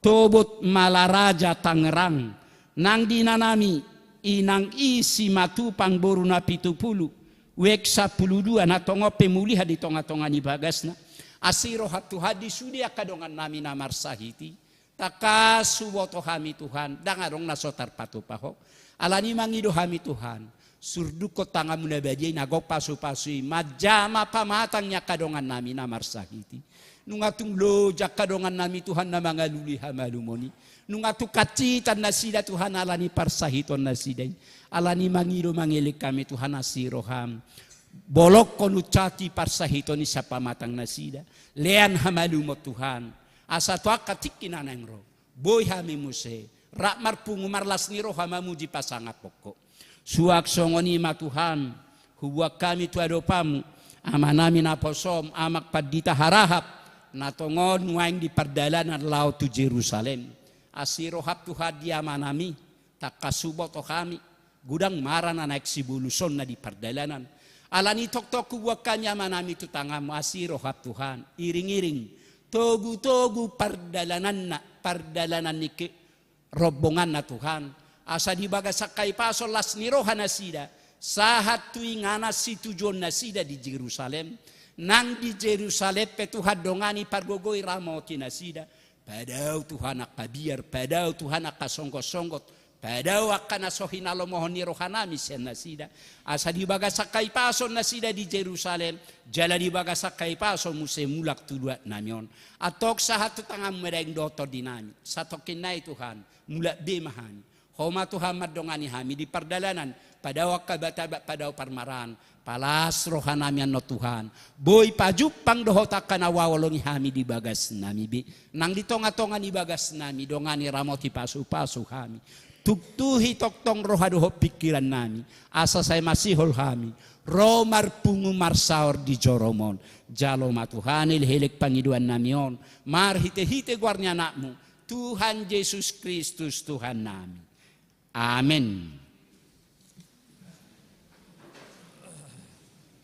Tobot Malaraja Tangerang. Nang di inanami, inang i Simatupang boru Napitupulu, wet sampulu dua, na tongon pemulihan di tongatonga ni bagasna. Asi roham Tuhan, di sude angka dongannami na marsahit i, tangkas huboto hami Tuhan, ndang adong na so tarpatupa Ho. Alani mangido hami Tuhan, surdukkon tanganmu na badia i na gok pasupasu i manjama pamatang ni angka dongannami na marsahit i. Nunga tung loja angka dongannami Tuhan na mangalului hamalumon i. Nunga tung hansitan nasida Tuhan alani parsahiton nasida i. Alani mangido mangelek hami Tuhan, asi roham, bolongkon uncati parsahiton i sian pamatang nasida. Lean hamalumon Tuhan, asa tu angka tingki na naeng ro, boi hami muse rap marpungu marlas ni roha mamuji pasangaphon Ho. Suang songon i ma Tuhan, huboan hami tu adopanmu amanami naposom, Amak Pandita Harahap, na tongon nuaeng di pardalanan laho tu Jerusalem. Asi roham Tuhan, di amanami, tangkas huboto hami, godang mara na naeng sibolushonna di pardalanan. Alani tongtong huboan hami amanami tu tanganmu, asi roham Tuhan, iringiring togutogu pardalananna, pardalanan ni ke-, rombonganna Tuhan, Asa di bagasan hahipason las ni roha nasida, sahat tu inganan situjuon nasida di Jerusalem. Nang di Jerusalem pe Tuhan dongani, pargogoi, ramoti nasida. Padao Tuhan angka biar, padao Tuhan angka songgot-songgot, padao angka na so hinalomohon ni rohanami sian nasida. Asa di bagasan hahipason nasida di Jerusalem, jala di bagasan hahipason muse mulak tu luatnami on. Antong sahat tu tanganmu ma daging dohot tondinami. Satongkin nai Tuhan, mulak be ma hami. Ho ma Tuhan mandongani hami di pardalanan, padao angka batabat, padao parmaraan, palas rohanami annon Tuhan. Boi pajumpang dohot angka na huhaholongi hami di bagasnami be. Nang di tonga-tonga ni bagasnami, dongani, ramoti, pasu-pasu hami. Tuktuhi tongtong roha dohot pingkirannami, asa sai masihol hami ro marpungu marsaor di jorom on. Jalo ma Tuhan elek-elek pangidoannami on, marhite-hite goar ni Anakmu, Tuhan Jesus Kristus Tuhannami. Amen.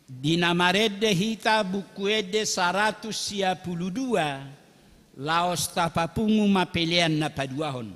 Di na marende hita Buku Ende saratus sia pulu dua, laos tapapungu ma pelean na paduahon.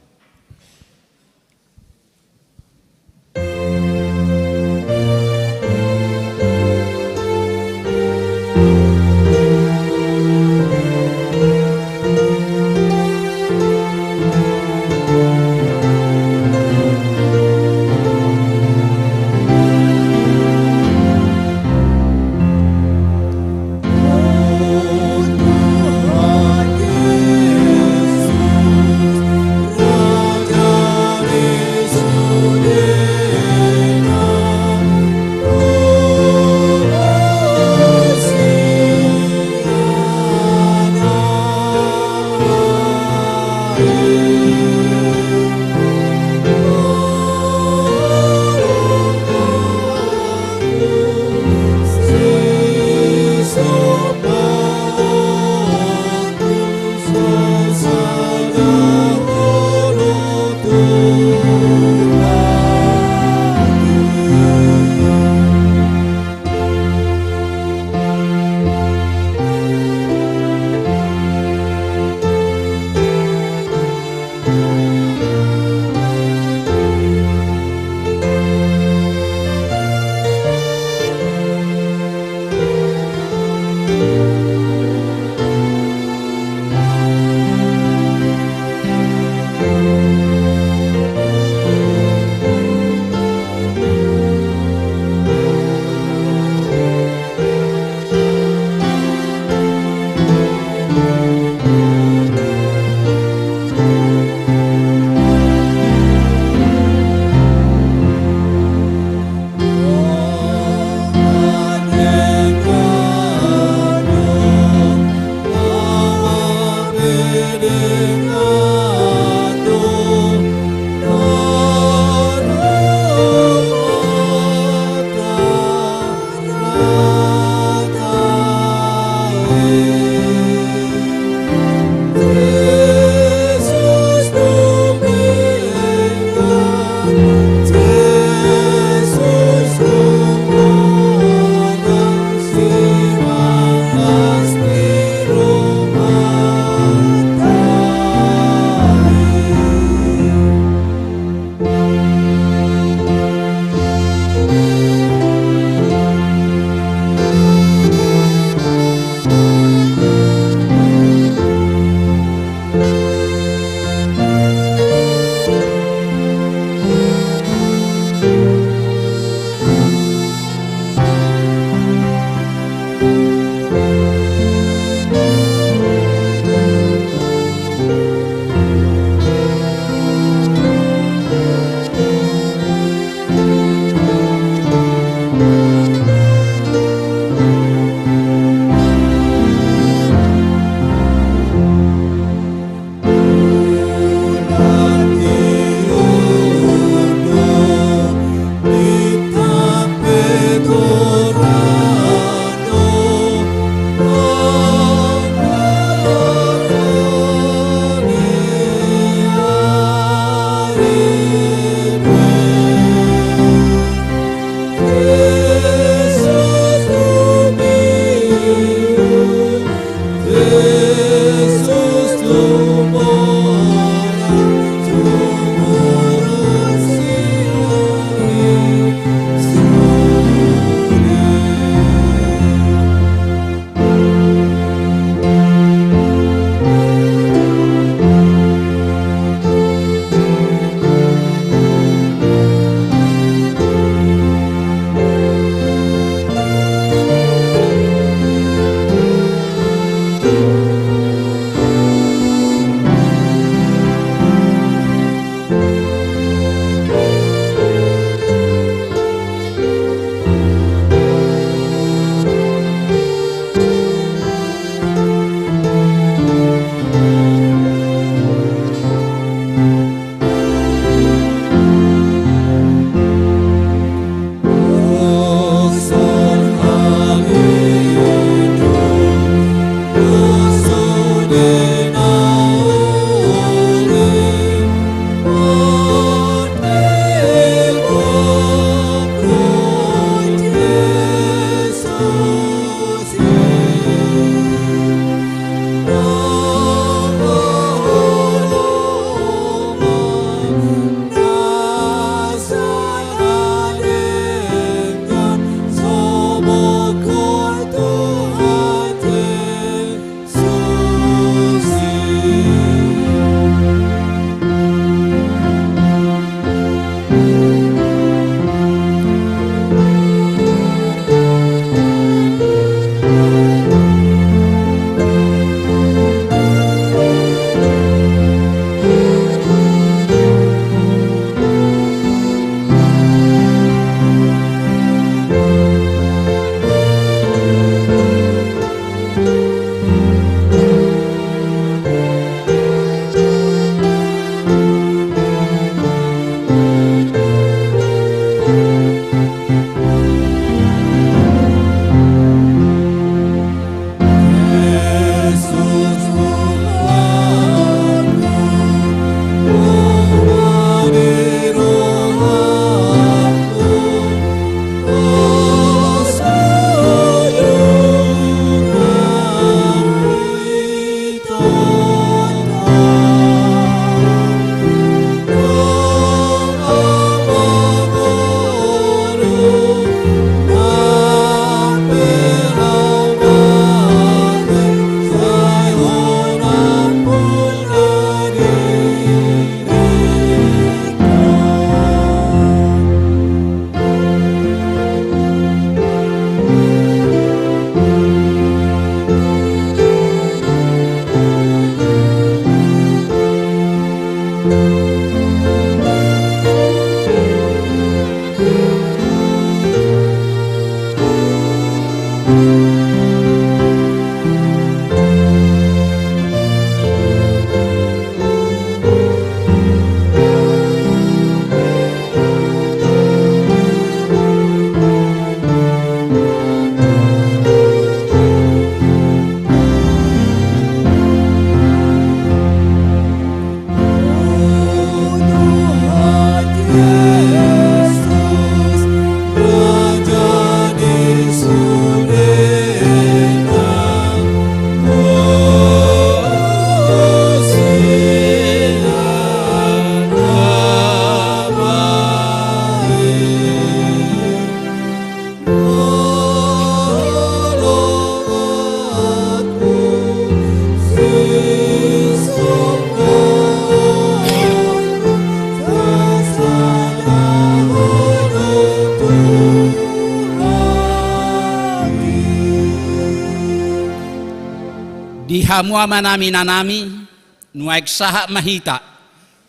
Hamu amanami, inanami, nuaeng sahat ma hita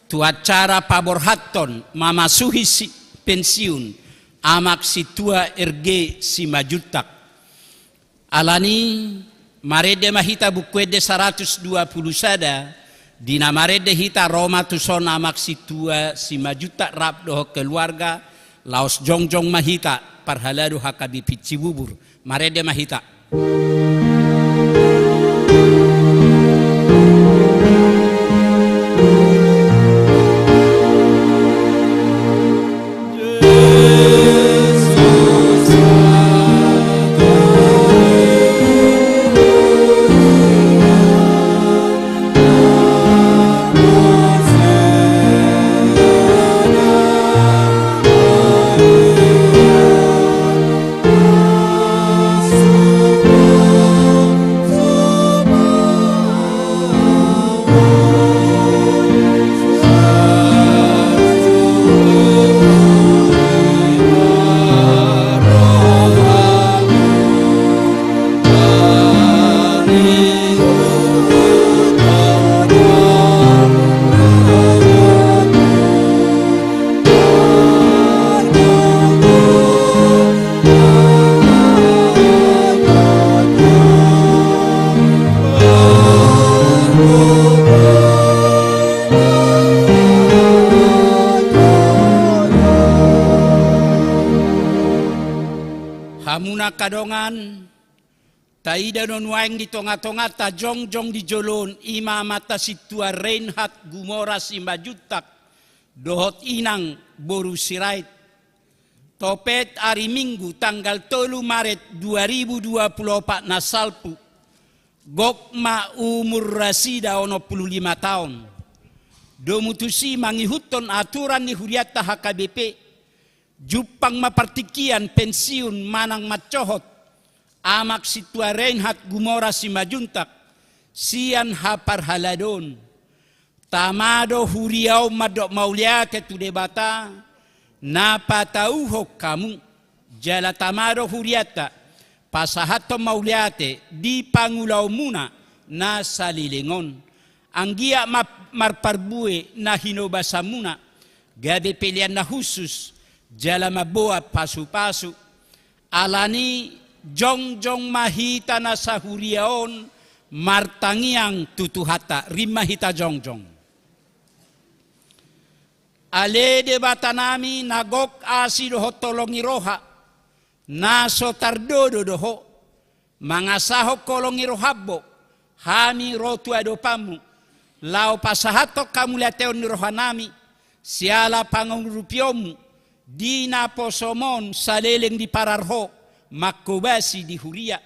tu acara paborhathon mamasuhi si pensiun Amak Sintua R G Simanjuntak. Alani, marende ma hita Buku Ende saratus dua pulu sada, di na marende hita ro ma tuson Amak Sintua Simanjuntak rap dohot keluarga, laos jongjong ma hita parhalado H K B P Cibubur. Marende ma hita. Hamu angka dongan, taida do nuaeng di tonga-tonganta jongjong di jolo on, i ma Amanta Sintua Reinhard Gumora Simanjuntak dohot inang boru Sirait. Topet ari Minggu tanggal tolu Maret dua ribu dua pulu opat na salpu, gok ma umur nasida onom pulu lima taon. Domu tusi mangihuthon aturan ni hurianta H K B P, jumpang ma partingkian pensiun manang mancohot Amak Sintua Reinhard Gumora Simanjuntak sian haparhaladoon. Tama do huria on mandok mauliate tu Debata na patauhon hamu, jala tama do hurianta pasahathon mauliate di pangulaonmuna na saleleng on. Anggiat ma marparbue na hinobasanmuna, gabe pelean na hushus jala mamboan pasupasu. Alani, jongjong ma hita na sahuria on martangiang tu Tuhanta. Rim ma hita jongjong. Ale Debatanami na gok asi dohot holong ni roha, na so tardodo do Ho, mangasahon holong ni roham do hami ro tu adopanMu, laho pasahathon hamauliateon ni rohanami, siala pangurupionMu di naposoM on saleleng diparar Ho manghobasi di huria.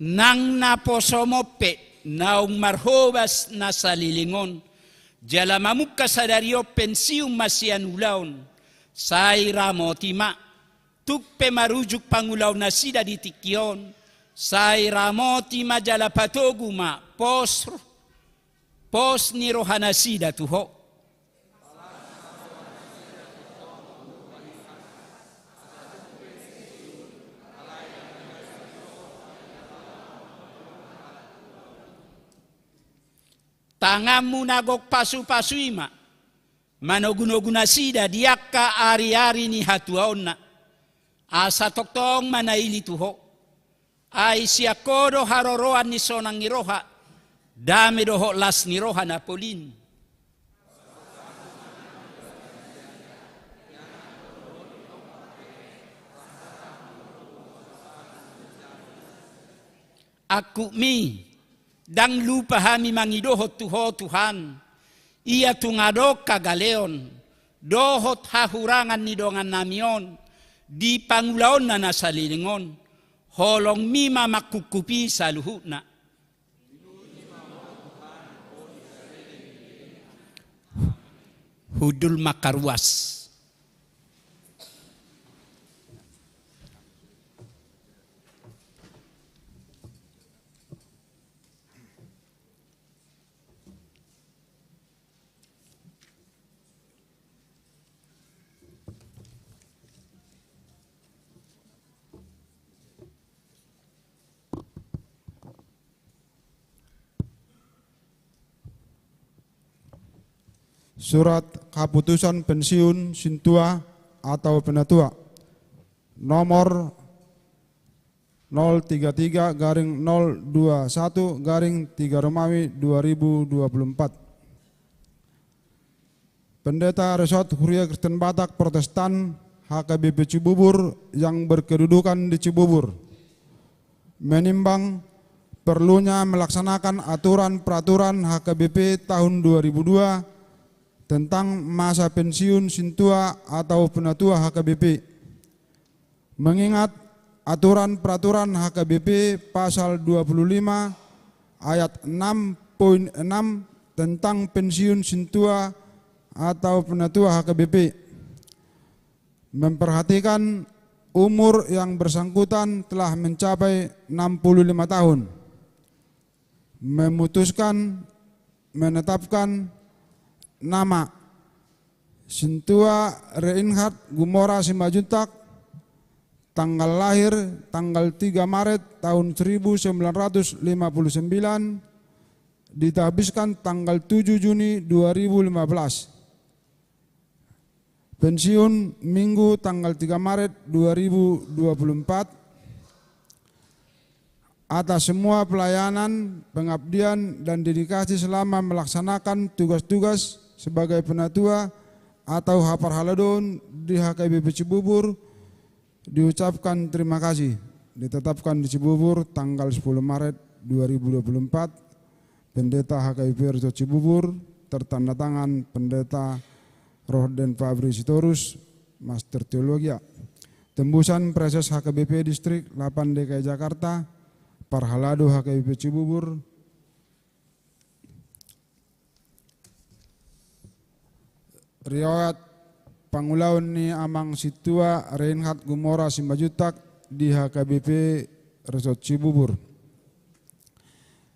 Nang naposoM on pe naung marhobas na saleleng on, jala mamungka sadari on pensiun ma sian ulaon, sai ramoti ma. Tung pe marujung pangulaonnasida di tingki on, sai ramoti ma jala patogu ma pos, pos ni rohanasida tu Ho. TanganMu na gok pasupasu i ma manogunogu nasida di angka ariari ni hatuaonna. Asa tongtong ma na ili tu Ho. Ai sian Ho do haroroan ni sonang ni roha, dame dohot las ni roha na polin. Angkupmi, ndang lupa hami mangidohon tu Ho Tuhan, ia tung adong hagaleon dohot hahurangan ni dongannami on di pangulaonna na saleleng on, holongMi ma mangkungkupi saluhutna. Hundul ma angka ruas. Surat Kaputusan Pensiun Sintua atau Penatua, nomor nol tiga tiga garing nol dua satu garing tiga Romawi dua ribu dua puluh empat. Pendeta Resort Huria Kristen Batak Protestan H K B P Cibubur yang berkedudukan di Cibubur menimbang perlunya melaksanakan aturan peraturan H K B P tahun dua ribu dua tentang masa pensiun sintua atau penatua H K B P. Mengingat aturan peraturan H K B P pasal dua puluh lima ayat enam poin enam tentang pensiun sintua atau penatua H K B P, memperhatikan umur yang bersangkutan telah mencapai enam puluh lima tahun, memutuskan menetapkan nama Sintua Reinhard Gumora Simanjuntak, tanggal lahir tanggal tiga Maret tahun seribu sembilan ratus lima puluh sembilan, ditahbiskan tanggal tujuh Juni dua ribu lima belas. Pensiun Minggu tanggal tiga Maret dua ribu dua puluh empat. Atas semua pelayanan, pengabdian, dan dedikasi selama melaksanakan tugas-tugas sebagai penatua atau haparhaladoon di H K B P Cibubur, diucapkan terima kasih. Ditetapkan di Cibubur tanggal sepuluh Maret dua ribu dua puluh empat, Pendeta H K B P Resort Cibubur, tertanda tangan Pendeta Rohden Fabri Sitorus, Master Teologia. Tembusan Praeses H K B P Distrik delapan D K I Jakarta, parhalado H K B P Cibubur. Riwayat pangulaon ni Amang Sintua Reinhard Gumora Simanjuntak di H K B P Resort Cibubur.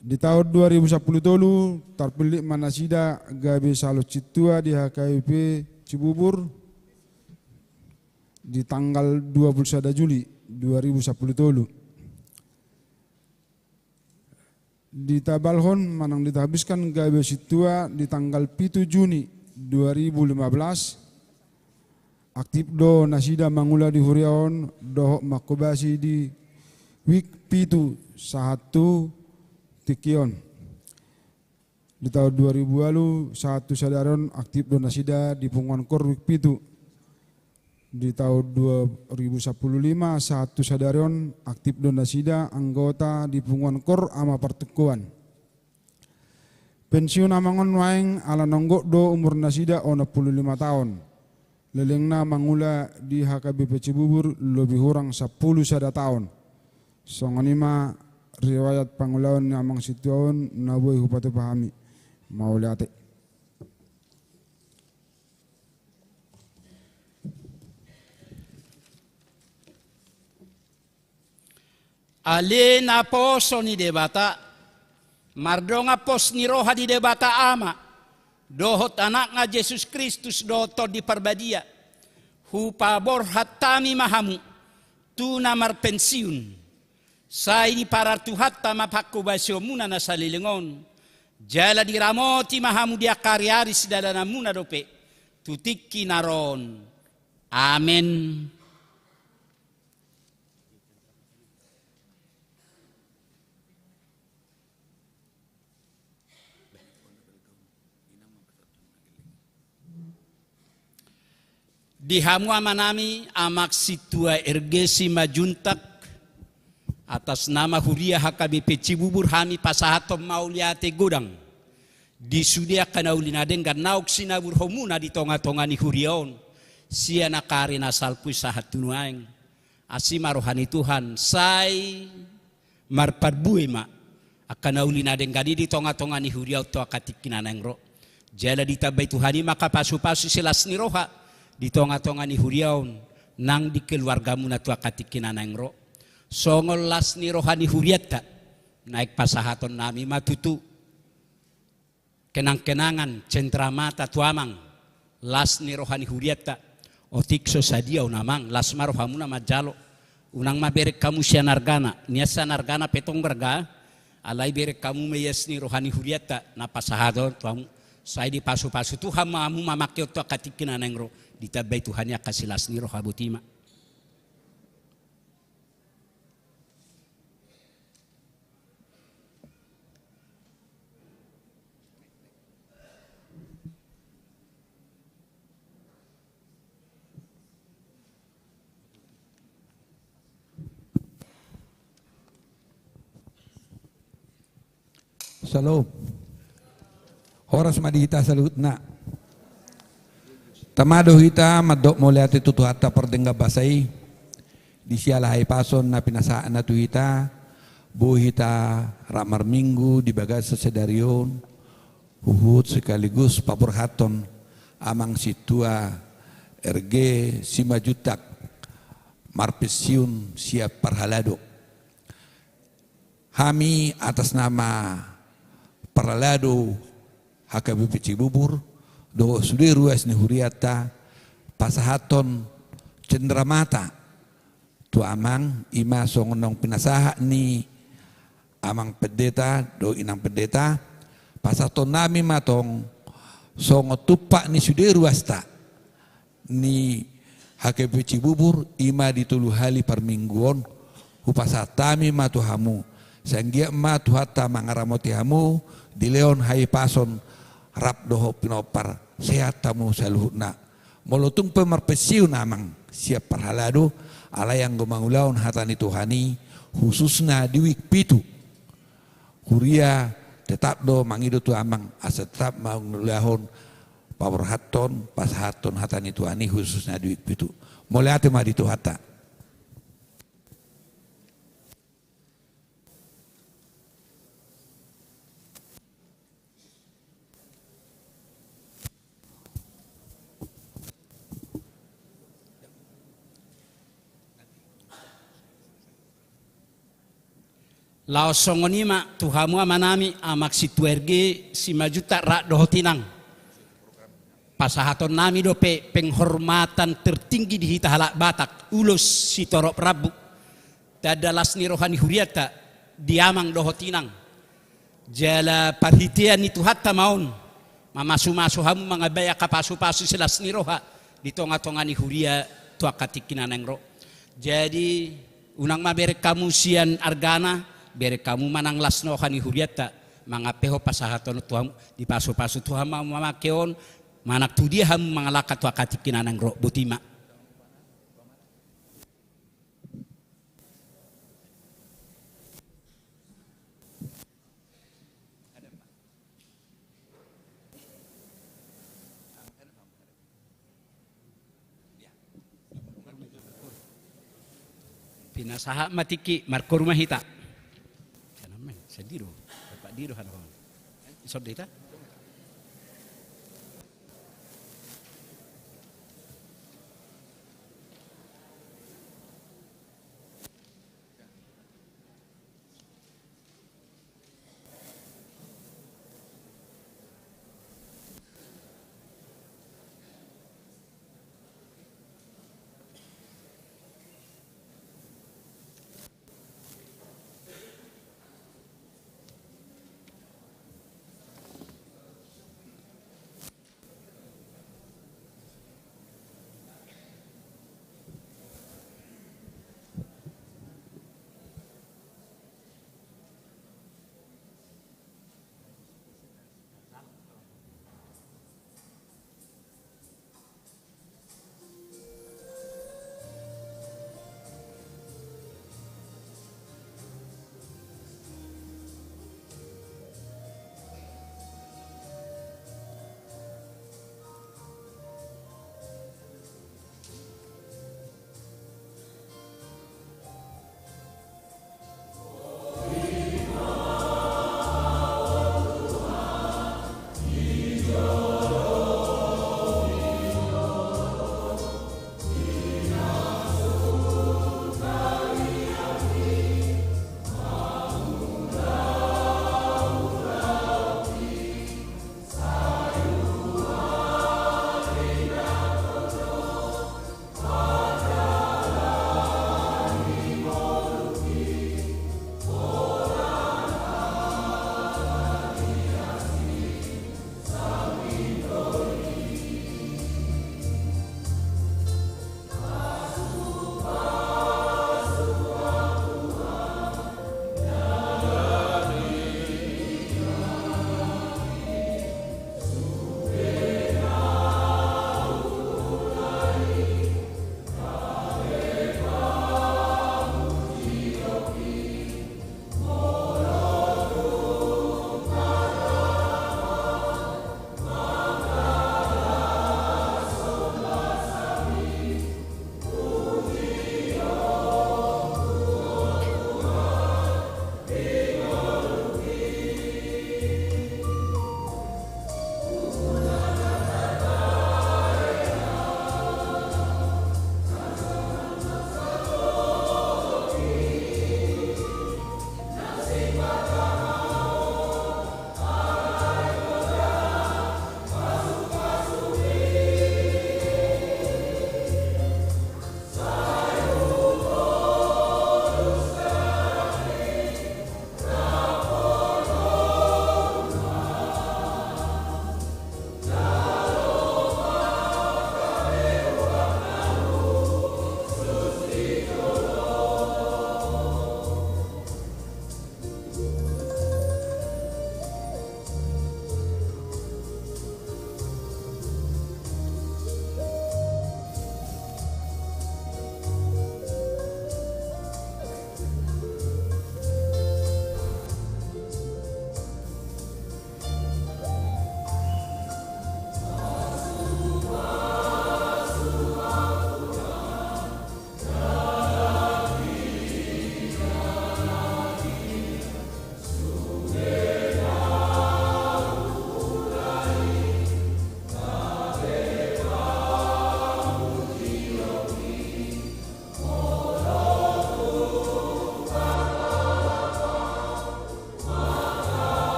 Di taon dua ribu sampulu tolu, tarpillit ma nasida gabe salon sintua di H K B P Cibubur di tanggal dua puluh sada Juli dua ribu sampulu tolu. Ditabalhon manang ditahbiskan gabe sintua di tanggal pitu Juni dua ribu lima belas. Aktif do nasida mangula di huria on dohot manghobasi di wijk pitu sahat tu tingki on. Di taon dua ribu ualu sahat tu sadari on aktif do nasida di punguan KOR wijk pitu. Di taon dua ribu sampulu lima sahat tu sadari on aktif do nasida anggota di punguan KOR Ama Partungkoan. Pensiun amang on nuaeng ala nonggok do umur nasida onom pulu lima taon. Lelengna mangula di H K B P Cibubur lobi hurang sampulu sada taon. Songon i ma riwayat pangulaon ni Amang Sintua on na boi hupatupa hami. Mauliate. Ale naposo ni Debata, mardongan pos ni roha ni Debata Ama, dohot Anakna Jesus Kristus dohot Tondi Parbadia, hupaborhat hami ma hamu, tu na marpensiun, sai diparar Tuhanta ma panghobasionmuna na saleleng on, jala diramoti ma hamu di angka ariari sidalananmuna dope, tu tingki na ro on. Amen. Di hamu amanami, Amang Sintua R G Simanjuntak, atas nama huria H K B P Cibubur hami pasahathon mauliate godang. Di sude angka na uli na denggan naung sinaburhonmuna di tongatonga ni huria on, sian angka ari na salpu sahat tu nuaeng. Asi ma roha ni Tuhan, sai marparbue ma angka na uli na denggan i di tongatonga ni huria on tu angka tingki na naeng ro. Jala ditambai Tuhan i ma angka pasupasu silas ni roha di tongatonga ni huria on nang di keluargamuna tu angka tingki na naeng ro. Songon las ni roha ni hurianta naeng pasahatonnami ma tutu kenangkenangan, cendramata tu Amang, las ni roha ni hurianta. Otik so sadia on Amang, las ma rohamuna manjalo. Unang ma bereng hamu sian argana, nian sian argana pe tong bereng, alai bereng hamu ma ias ni roha ni hurianta na pasahaton tu hamu. Sai dipasupasu Tuhan ma hamu mamangke on tu angka tingki na naeng ro, ditambai Tuhan i angka silas ni roha. Boti ma. Syalom. Horas ma di hita saluhutna. Tama do hita mandok mauliate tu Tuhanta pardenggan basa i, di siala hahipason na pinasahatna tu hita, boi hita rap marminggu di bagasan sadari on, huhut sekaligus paborhathon Amang Sintua R G Simanjuntak marpensiun sian parhalado. Hami atas nama parhalado H K B P Cibubur dohot sude ruas ni hurianta pasahathon cendramata tu Amang, i ma songon naung pinasahat ni Amang Pendeta dohot Inang Pendeta, pasahaton nami ma tong songon tumpak ni sude ruasta ni H K B P Cibubur, i ma di tolu hali parmingguon, hupasahat hami ma tu hamu. Sai anggiat ma Tuhanta mangaramoti hamu, dilehon hahipason rap dohot pinompar, sehat hamu saluhutna. Molo tung pe marpensiun Amang sian parhalado, alai anggo mangulahon hata ni Tuhan i, khususna di wijk pitu, huria tetap do mangido tu Amang asa tetap mangulahon paborhathon, pasahathon hata ni Tuhan i khususna di wijk pitu. Mauliate ma di Tuhanta. Laos songon i ma tu hamu amanami, Amang Sintua R G Simanjuntak rap dohot Inang. Pasahaton nami dope penghormatan tertinggi di hita halak Batak, ulos sitorop rambu. Tanda las ni roha ni hurianta di Amang dohot Inang. Jala parhitean ni Tuhanta ma on mamasumasu hamu mangalap angka pasupasu silas ni roha di tongatonga ni huria tu angka tingki na naeng ro. Jadi, unang ma bereng hamu sian argana, bereng hamu ma nang las ni roha ni hurianta, mangalap pasahaton tu hamu, dipasupasu Tuhan ma hamu mamangke on, manang tu dia hamu mangalangka tu angka tingki na naeng ro. Boti ma. Pinasahat ma tingki, markoru ma hita. Sandiri do, bapak diri do hana. Isop do hita.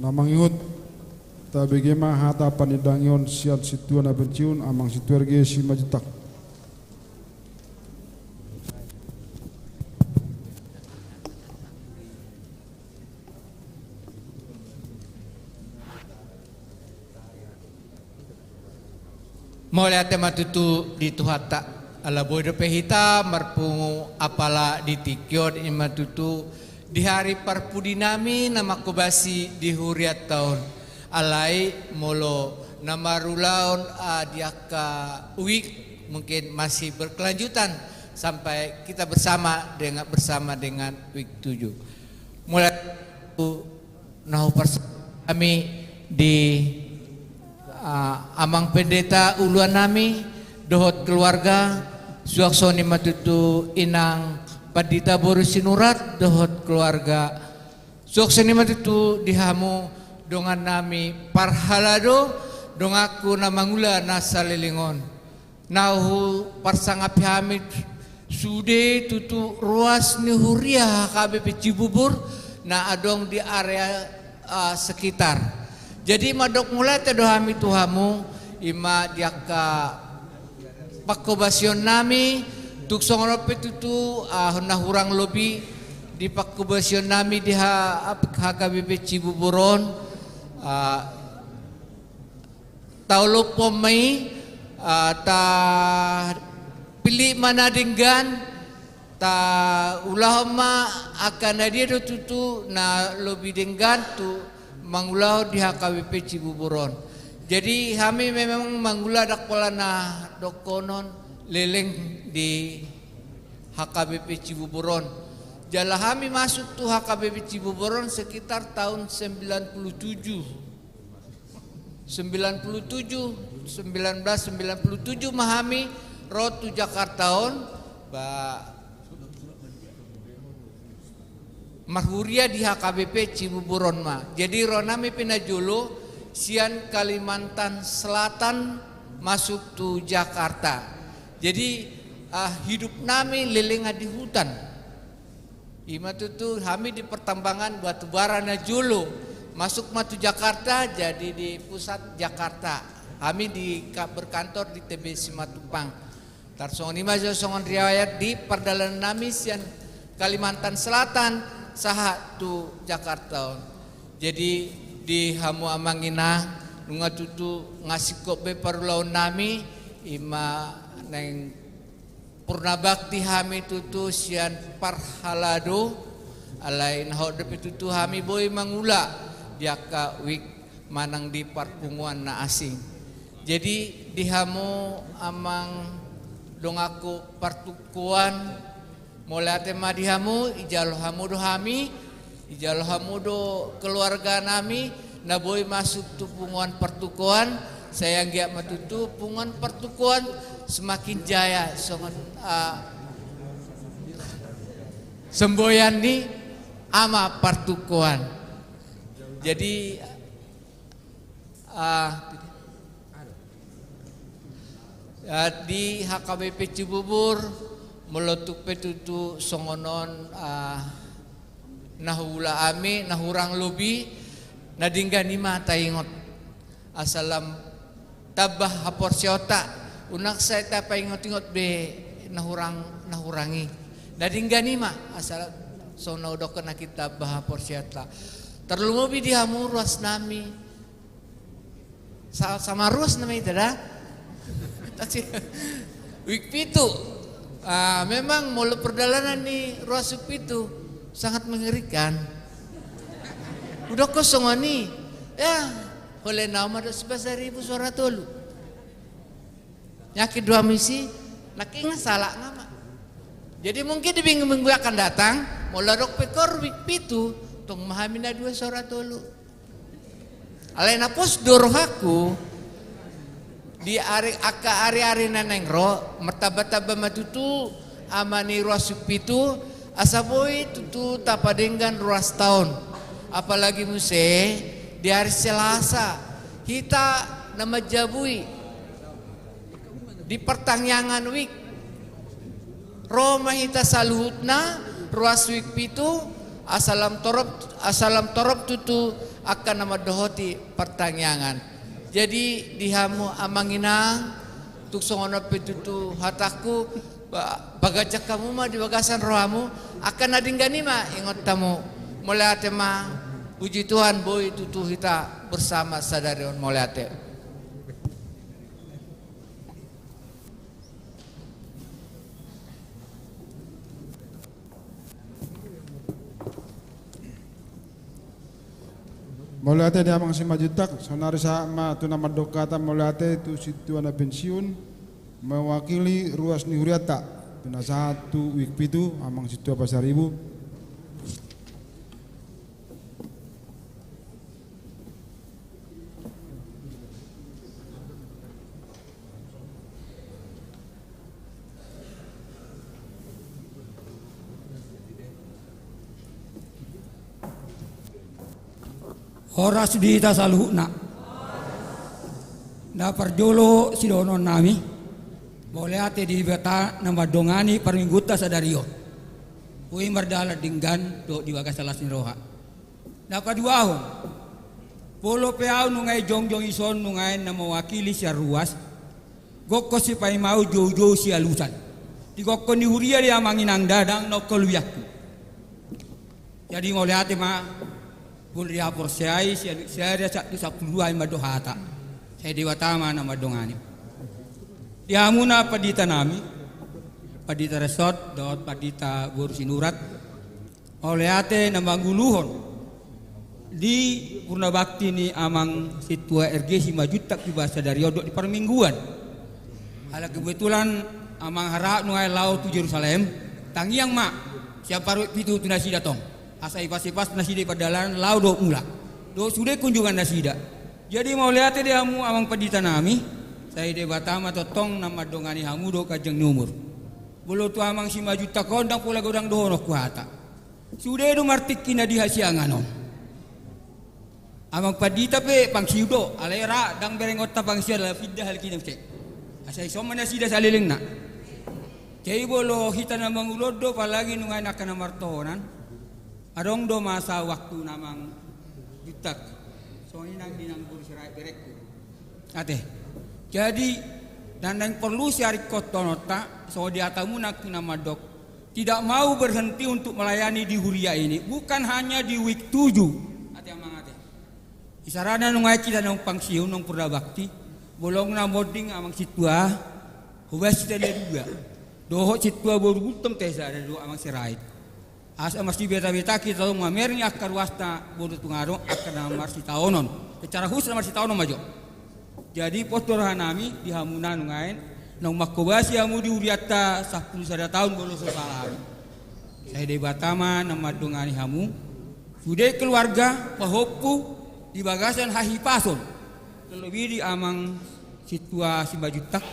Na mangihut, tabege ma hata panindangion sian sintua na pensiun, Amang Sintua R G Simanjuntak. Mauliate ma tutu di Tuhanta, ala boi dope hita marpungu apala di tingki on, i ma tutu di hari parpudi nami na mangkobasi di hurianta on. Alai molo na marulaon, ah, di angka wijk, mungkin masih berkelanjutan sampai kita bersama dengan, bersama dengan wijk tujuh. Mauliate na hupasahat hami di, ah, Amang Pendeta uluan nami dohot keluarga, suang songon i ma tutu Inang Pandita boru Sinurat dohot keluarga, suang songon i ma tutu di hamu dongan nami parhalado, donganku na mangula na saleleng on. Na huparsangapi hami sude tutu ruas ni huria H K B P Cibubur na adong di area, ah, sekitar. Jadi mandok mauliate do hami tu hamu, i ma di angka pangkobasion nami, tung songon on pe tutu, ah, na hurang lobi di pangkobasion nami di H-, H K B P Cibubur on, ah, taolophon ma i, ah, tapillit ma na denggan, taulahon ma angka na dia do tutu na lobi denggan tu mangulahon di H K B P Cibubur on. Jadi hami memang mangula ndang pola na dohonon leleng di H K B P Cibubur on. Jala hami masuk tu H K B P Cibubur on sekitar tahun sembilan puluh tujuh. Sembilan puluh tujuh, sembilan belas sembilan puluh tujuh ma hami ro tu Jakarta on, ba, marhuria di H K B P Cibubur on ma. Jadi ro nami pe na jolo sian Kalimantan Selatan masuk tu Jakarta. Jadi, ah, hidup nami lelengan di hutan. I ma tutu hami di pertambangan batu bara na jolo, masuk ma tu Jakarta, jadi di pusat Jakarta. Hami di ka-, berkantor di T B Simatupang. Tarsongon i ma jo songon riwayat di pardalanan nami sian Kalimantan Selatan sahat tu Jakarta on. Jadi di hamu amang inang, nunga tutu nga singkop be parulaon nami, i ma naeng purnabakti hami tutu sian parhalado, alai na hot dope tutu hami boi mangula di angka wijk manang di parpunguan na asing. Jadi di hamu amang donganku partukoan, mauliate ma di hamu, ijalo hamu do hami, ijalo hamu do keluarga nami na boi masuk tu punguan partukoan, Sai anggiat ma tutu punguan partukoan semakin jaya songon, ah, semboyan ni ama partukoan. Jadi, ah, ah, di H K B P Cibubur, molo tung pe tutu songon on, ah, na huula hami, na hurang lobi, na denggan i ma taingot. Asa lam tamba haporseaonta, unang sai tapaingot-ingot be na hurang, na hurang i. Na denggan i ma, asa songon na hudokkon nangkin tamba haporseaonta. Tarlumobi di hamu ruas nami. Sa-, sama ruas nama ita da. Tapi week pitu. Ah, memang molo pardalanan ni ruas week pitu sangat mengerikan. Hudokkon songon i. Ya, holan au ma dohot Sipasaribu so ra tolu. Yakin do hamu disi, nangkin sala nama. Jadi mungkin di minggu-minggu akan datang, molo adong pe kor week pitu, tong ma hami na dua so ra tolu. Alai na pos do rohangku, di ari, angka ari-ari na naeng ro, martamba-tamba ma tutu ama ni ruas week pitu, asa boi tutu tapadenggan ruasta on. Apalagi muse di ari Selasa, hita na manjabui di partangiangan week. Ro ma hita saluhutna ruas week pitu, asa lam torop, asa lam torop tutu angka na mandohoti partangiangan. Jadi di hamu amang inang, tung songon on pe tutu hatangku, ba-, paganjang hamu ma di bagasan rohamu, angka na denggan i ma ingot hamu. Mauliate ma, puji Tuhan, boi tutu hita bersama sadari on, mauliate. Mauliate di amang Simanjuntak, saonari sahat ma tu na mandok hata mauliate tu sintua na pensiun, mewakili ruas ni hurianta, pinasahat tu week pitu, amang sintua Pasaribu. Horas di hita saluhutna. Na parjolo sidohonon nami, mauliate di Debata na mandongani parmingguonta sadari on. Boi mardalan denggan dohot di bagasan las ni roha. Na paduahon, molo pe au nuaeng jongjong dison nuaeng na mewakili sian ruas, gokhon sipaimahon, joujou sialusan. Di gokhon ni huria di amang inang, ndang na ungkol biakku. Jadi mauliate ma, molo dihaporseai, sian sada sahat tu sampulu dua i mandok hata. Sai Debata ma na mandongani. Di hamuna pandita nami, pandita resort dohot pandita boru Sinurat, mauliate na manguluhon di purna bakti ni amang sintua R G Simanjuntak di bagasan sadari on dohot di parmingguan. Ala kebetulan amang harahap nuaeng laho tu Jerusalem, tangiang ma sian parweek pitu tu nasida tong, asa ipas-ipas nasida i pardalanan laho dohot mulak, dohot sude kunjungan nasida. Jadi mauliate di hamu amang pandita nami, sai Debata ma tongtong na mandongani hamu dohot ganjang ni umur. Molo tu amang Simanjuntak on ndang pola godang dohononku hata. Sude do martingki na di hasiangan on. Amang pandita pe pangsiu do, alai ra ndang berengonta pangsiu ala pinda halak i na muse. Asa dison ma nasida salelengna. Jadi molo hita na mangulon do, apalagi nuaeng angka na martohonan. Adong do masa waktu na amang Juntak. Songon i nang di nang boru Sirait berengku. Ate. Jadi, na naeng porlu siaringkothononta, songon di hatamuna nangkin na mandok. Tidak mau berhenti untuk melayani di huria ini, bukan hanya di week tujuh. Ate amang ate. Isarana nuaeng hita naung pangsiu, naung purna bakti, molo na monding amang sintua, hobas hita na dua. Dohot sintua boru Gultom, tesa ada dua amang Sirait. Asa marsibeta-beta hita tong mamereng angka ruasta boru Tungadong angka na marsitaonon. Secara khusus na marsitaonon ma jo. Jadi pos do roha nami di hamuna nuaeng naung manghobasi hamu di hurianta sampulu sada taon molo so sala hami. Sai Debata ma na mandongani hamu. Sude keluarga pahompu di bagasan hahipason. Lobi di amang sintua Simanjuntak,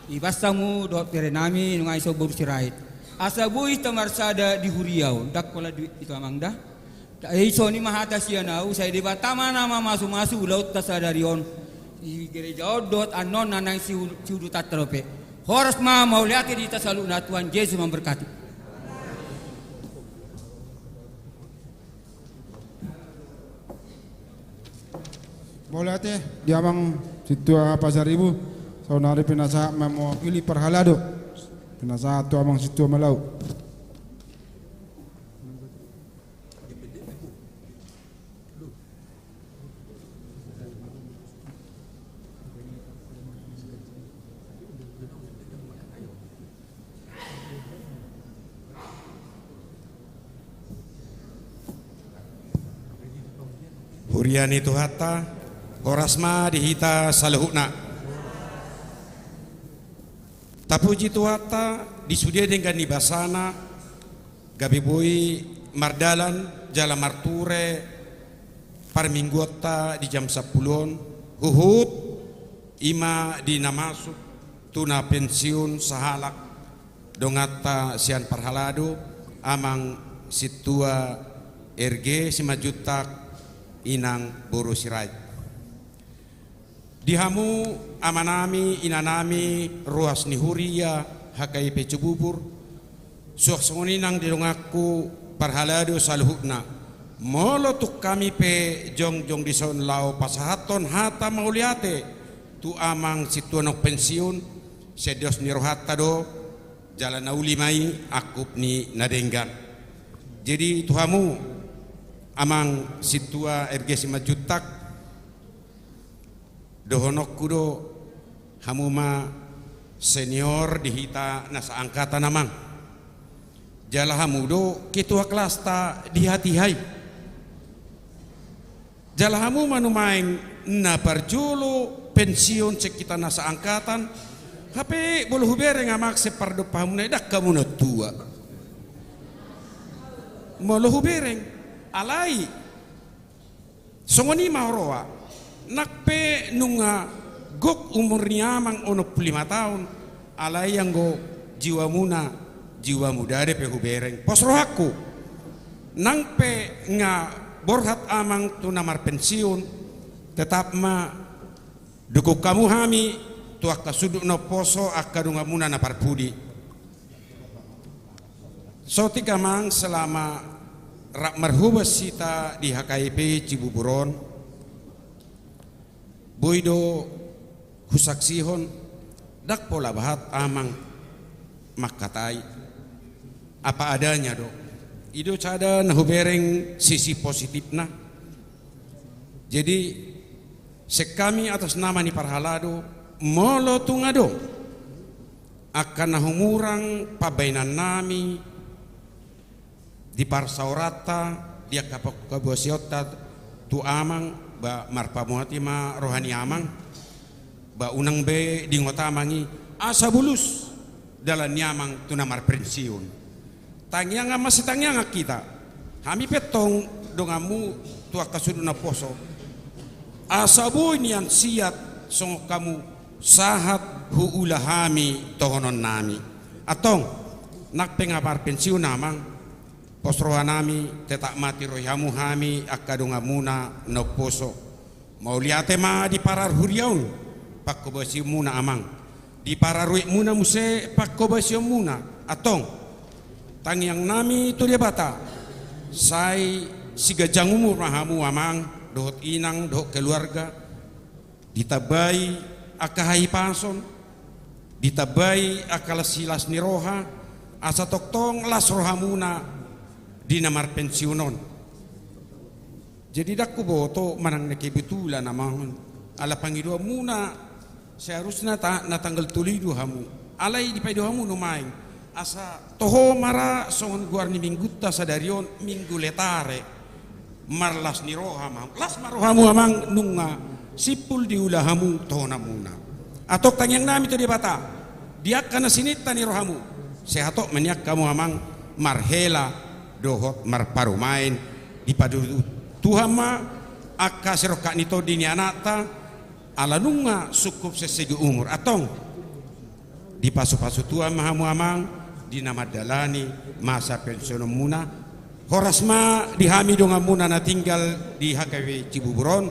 ibas hamu dohot bere nami nunga dison boru Sirait. Asa boi hita marsada di huria on, ndang pola duit ito amang da. Dison i ma hata sian ahu, sai Debata ma na mamasumasu ulaonta sadari on di gereja on dohot annon na naeng siu-, siudutanta dope. Horas ma, mauliate di hita saluhutna, Tuhan Yesus memberkati. Mauliate di amang sintua Pasaribu. Saonari pinasahat ma mewakili parhalado. Pinasahat tu amang sintua Malau. Huria ni Tuhanta, horas ma di hita saluhutna. Tapuji Tuhanta, di sude denggan ni basana, gabe boi mardalan jala marture parmingguonta di jam sampulu on, huhut i ma di na masuk tu na pensiun sahalak donganta sian parhalado, amang sintua R G Simanjuntak, inang boru Sirait. Di hamu amanami, inanami, ruas ni huria H K I P Cibubur, suang songon i nang di donganku parhalado saluhutna. Molo tung hami pe jongjong dison laho pasahathon hata mauliate tu amang sintua naung pensiun, sian dos ni rohanta do, jala na uli ma i angkup ni na denggan. Jadi tu hamu amang sintua R G Simanjuntak, dohononku do, hamu ma senior di hita na saangkatan amang. Jala hamu do ketua klasta di hatiha i. Jala hamu ma nuaeng na parjolo pensiun sian hita na saangkatan. Hape molo hubereng amang, sian pardompahanmuna i ndang hamu na tua. Molo hubereng, alai songon i ma huroha. Nang pe nunga gok umur ni amang onom pulu lima taon, alai anggo jiwamuna jiwa muda dope hubereng. Pos rohangku, nang pe nga borhat amang tu na marpensiun, tetap ma dukung hamu hami tu angka sundut na umposo, angka donganmuna na parpudi. Saotik amang, selama rap marhobas hita di H K I P Cibubur on, boi do husaksihon, ndang pola bahat amang mangkatai, apa adanya do. I do sada na hubereng sisi positifna. Jadi, sian hami atas nama ni parhalado, molo tung adong angka na humurang pambahenannami di parsaoranta, di angka panghobasionta tu amang, ba marpamuati ma roha ni amang, ba unang be diingot amang i, asa bulus dalan ni amang tu na marpensiun. Tangiangan ma sitangiangan hita. Hami pe antong donganmu tu angka sundut na umposo. Asa boi nian siat songon hamu sahat huula hami tohononnami. Antong, nang pe nga marpensiun amang, pos rohanami, tetap ma tirohi hamu hami angka donganmuna na umposo. Mauliate ma di parhuria on panghobasionmuna amang. Di pararuetmuna muse panghobasionmuna. Antong, tangiangnami tu Debata, sai siganjang umur ma hamu amang dohot inang dohot keluarga, ditambai angka hahipason, ditambai angka las ni las ni roha, asa tongtong las rohamuna di na marpensiun on. Jadi ndang huboto manang na kebetulan amang on. Ala pangidoanmuna seharusna ta-, na tanggal tolu i do hamu. Alai dipangido hamu nuaeng. Asa toho ma ra songon goar ni minggunta sadari on, Minggu Letare. Marlas ni roha ma hamu. Las ma rohamu amang nunga simpul diula hamu tohonanmuna. Antong tangiangnami tu Debata. Di angka na sininta ni rohamu. Sehat ma nian hamu amang marhela dohot marparumaen, dipatudu Tuhan ma angka sirongkap ni tondi ni anakta, Ala nunga sungkup sessegi umur, antong dipasupasu Tuhan ma hamu amang di na mandalani masa pensiunmuna. Horas ma di hami donganmuna na tinggal di H K B Cibubur on.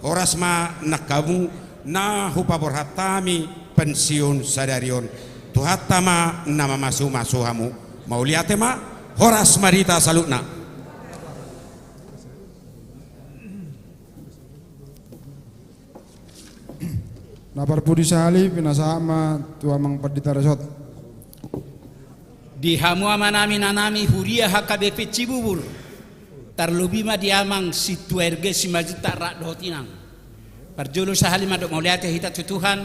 Horas ma nang hamu na hupaborhat hami pensiun sadari on. Tuhanta ma na mamasumasu hamu. Mauliate ma. Horas ma di hita saluhutna. Na parpudi sahali, pinasahat ma tu amang pandita resort. Di hamu amanami, inanami, huria H K B P Cibubur, tarlobi ma di amang Sintua R G Simanjuntak rap dohot inang. Parjolo sahali mandok mauliate hita tu Tuhan,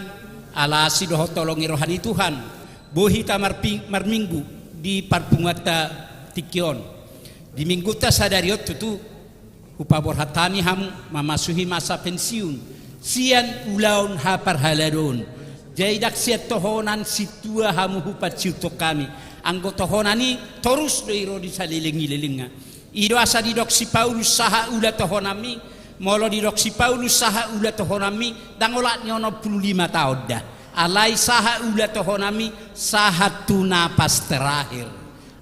ala asi dohot holong ni roha ni Tuhan, boi hita marpi-, marminggu di parpunguanta tingki on. Di minggunta sadari on tutu, hupaborhat hami hamu mamasuhi masa pensiun sian ulaon haparhaladoon. Jadi ndang sian tohonan sintua hamu hupansiunhon hami. Anggo tohonan i torus do i ro di saleleng ni lelengna. I do asa didok si Paulus sahat ula tohonanmi, molo didok si Paulus sahat ula tohonanmi, ndang olat ni onom pulu lima taon da. Alai sahat ula tohonanmi, sahat tu napas terakhir.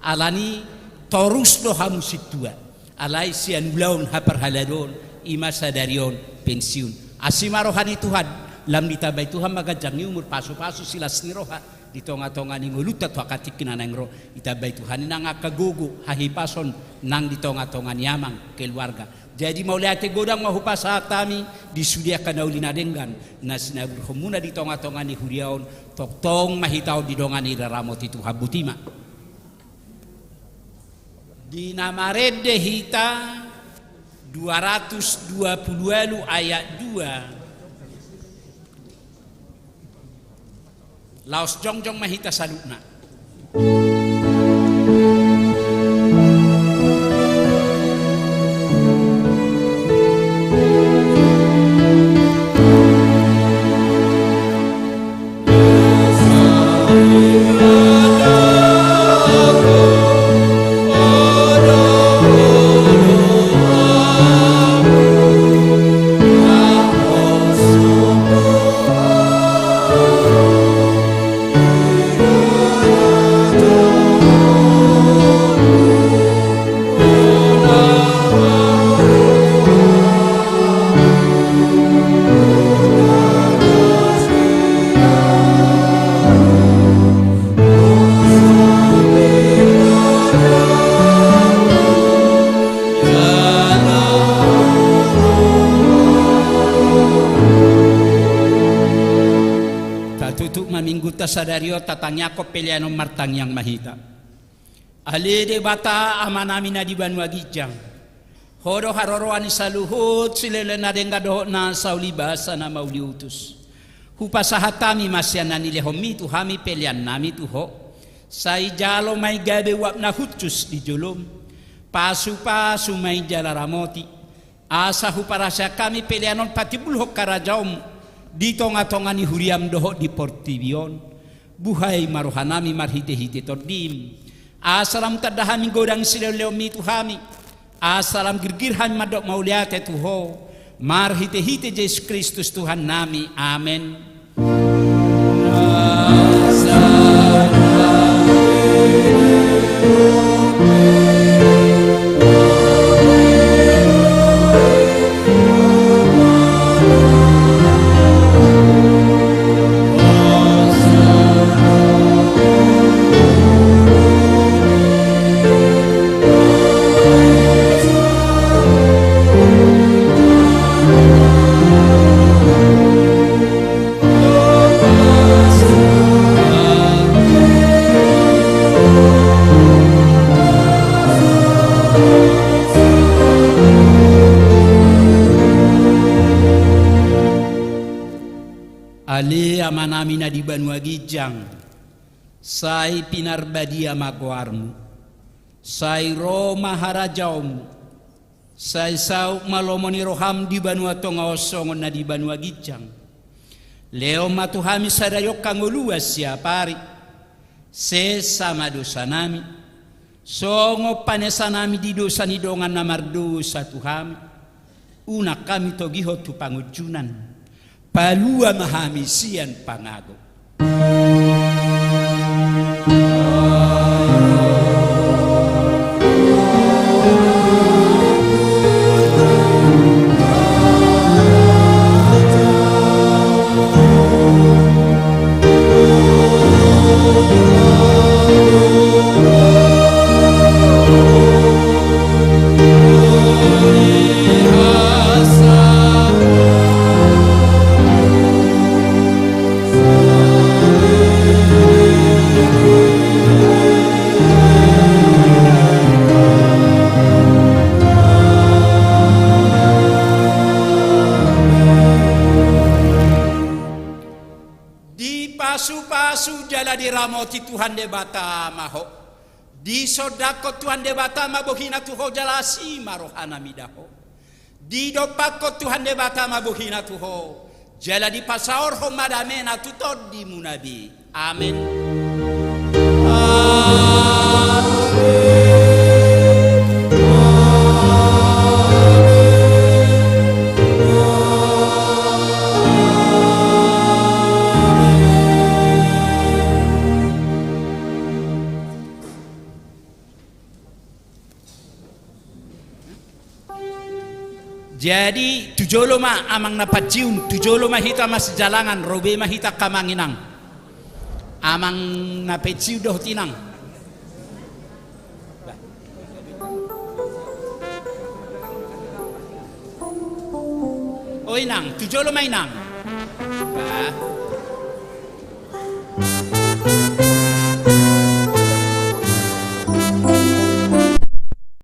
Alani torus do hamu sintua. Alai sian ulaon haparhaladoon, i ma sadari on pensiun. Asi ma roha ni Tuhan, lam ditambai Tuhan ma ganjang ni umur, pasupasu, silas ni roha di tongatonga ni ngolunta tu angka tingki na naeng ro. Ditambai Tuhan i nang angka gogo, hahipason nang di tongatonga ni amang keluarga. Jadi mauliate godang ma hupasahat hami di sude angka na uli na denggan na sinaburhonmuna di tongatonga ni huria on. Tongtong ma hita on didongani diramoti Tuhan. Boti ma. Di na marende hita dua ratus dua pulu ualu ayat dua. Laos jongjong ma hita saluhutna. Tatutup ma minggunta sadari on, tatangiangkon pelean on, martangiang ma hita. Ale Debata Amanami na di banua ginjang, Ho do haroroan ni saluhut silehonlehon na denggan dohot nasa ulibasa na mauliutus. Hupasahat hami ma sian na nilehonmi tu hami peleannami tu Ho. Sai jalo ma i gabe uap na hushus di jolom. Pasupasu ma i jala ramoti. Asa huparaseang hami pelean on patimbulhon harajaonmu di tongatonga ni huriam dohot di portibi on. Buhai ma rohanami marhitehite Tondim. Asa lam tanda hami godang silehonlehonmi tu hami. Asa lam girgir hami mandok mauliate tu Ho. Marhitehite Jesus Kristus Tuhannami. Amen. Ale Amanami na di banua ginjang, sai pinarbadia ma goarmu, sai ro ma harajaonmu, sai saut ma lomo ni roham di banua tonga on songon na di banua ginjang. Lehon ma tu hami sadari on hangoluan siapari. Sesa ma dosanami, songon panesanami di dosa ni dongan na mardosa tu hami. Unang hami togihon tu pangunjunan. Palua ma hami sian pangago. Dipasupasu jala diramoti Tuhan Debata ma ho. Disondangkon Tuhan Debata ma bohina tu ho jala asi ma rohana mida ho. Didompakkon Tuhan Debata ma bohina tu ho, jala dipasaorhon ma damena tu tondimuna be. Amen. Amen. Jadi tu jolo ma amang na paciun, tu jolo ma hita masijalangan, ro be ma hita angka amang inang. Amang na paciun dohot inang. O inang, tu jolo ma inang. Bah.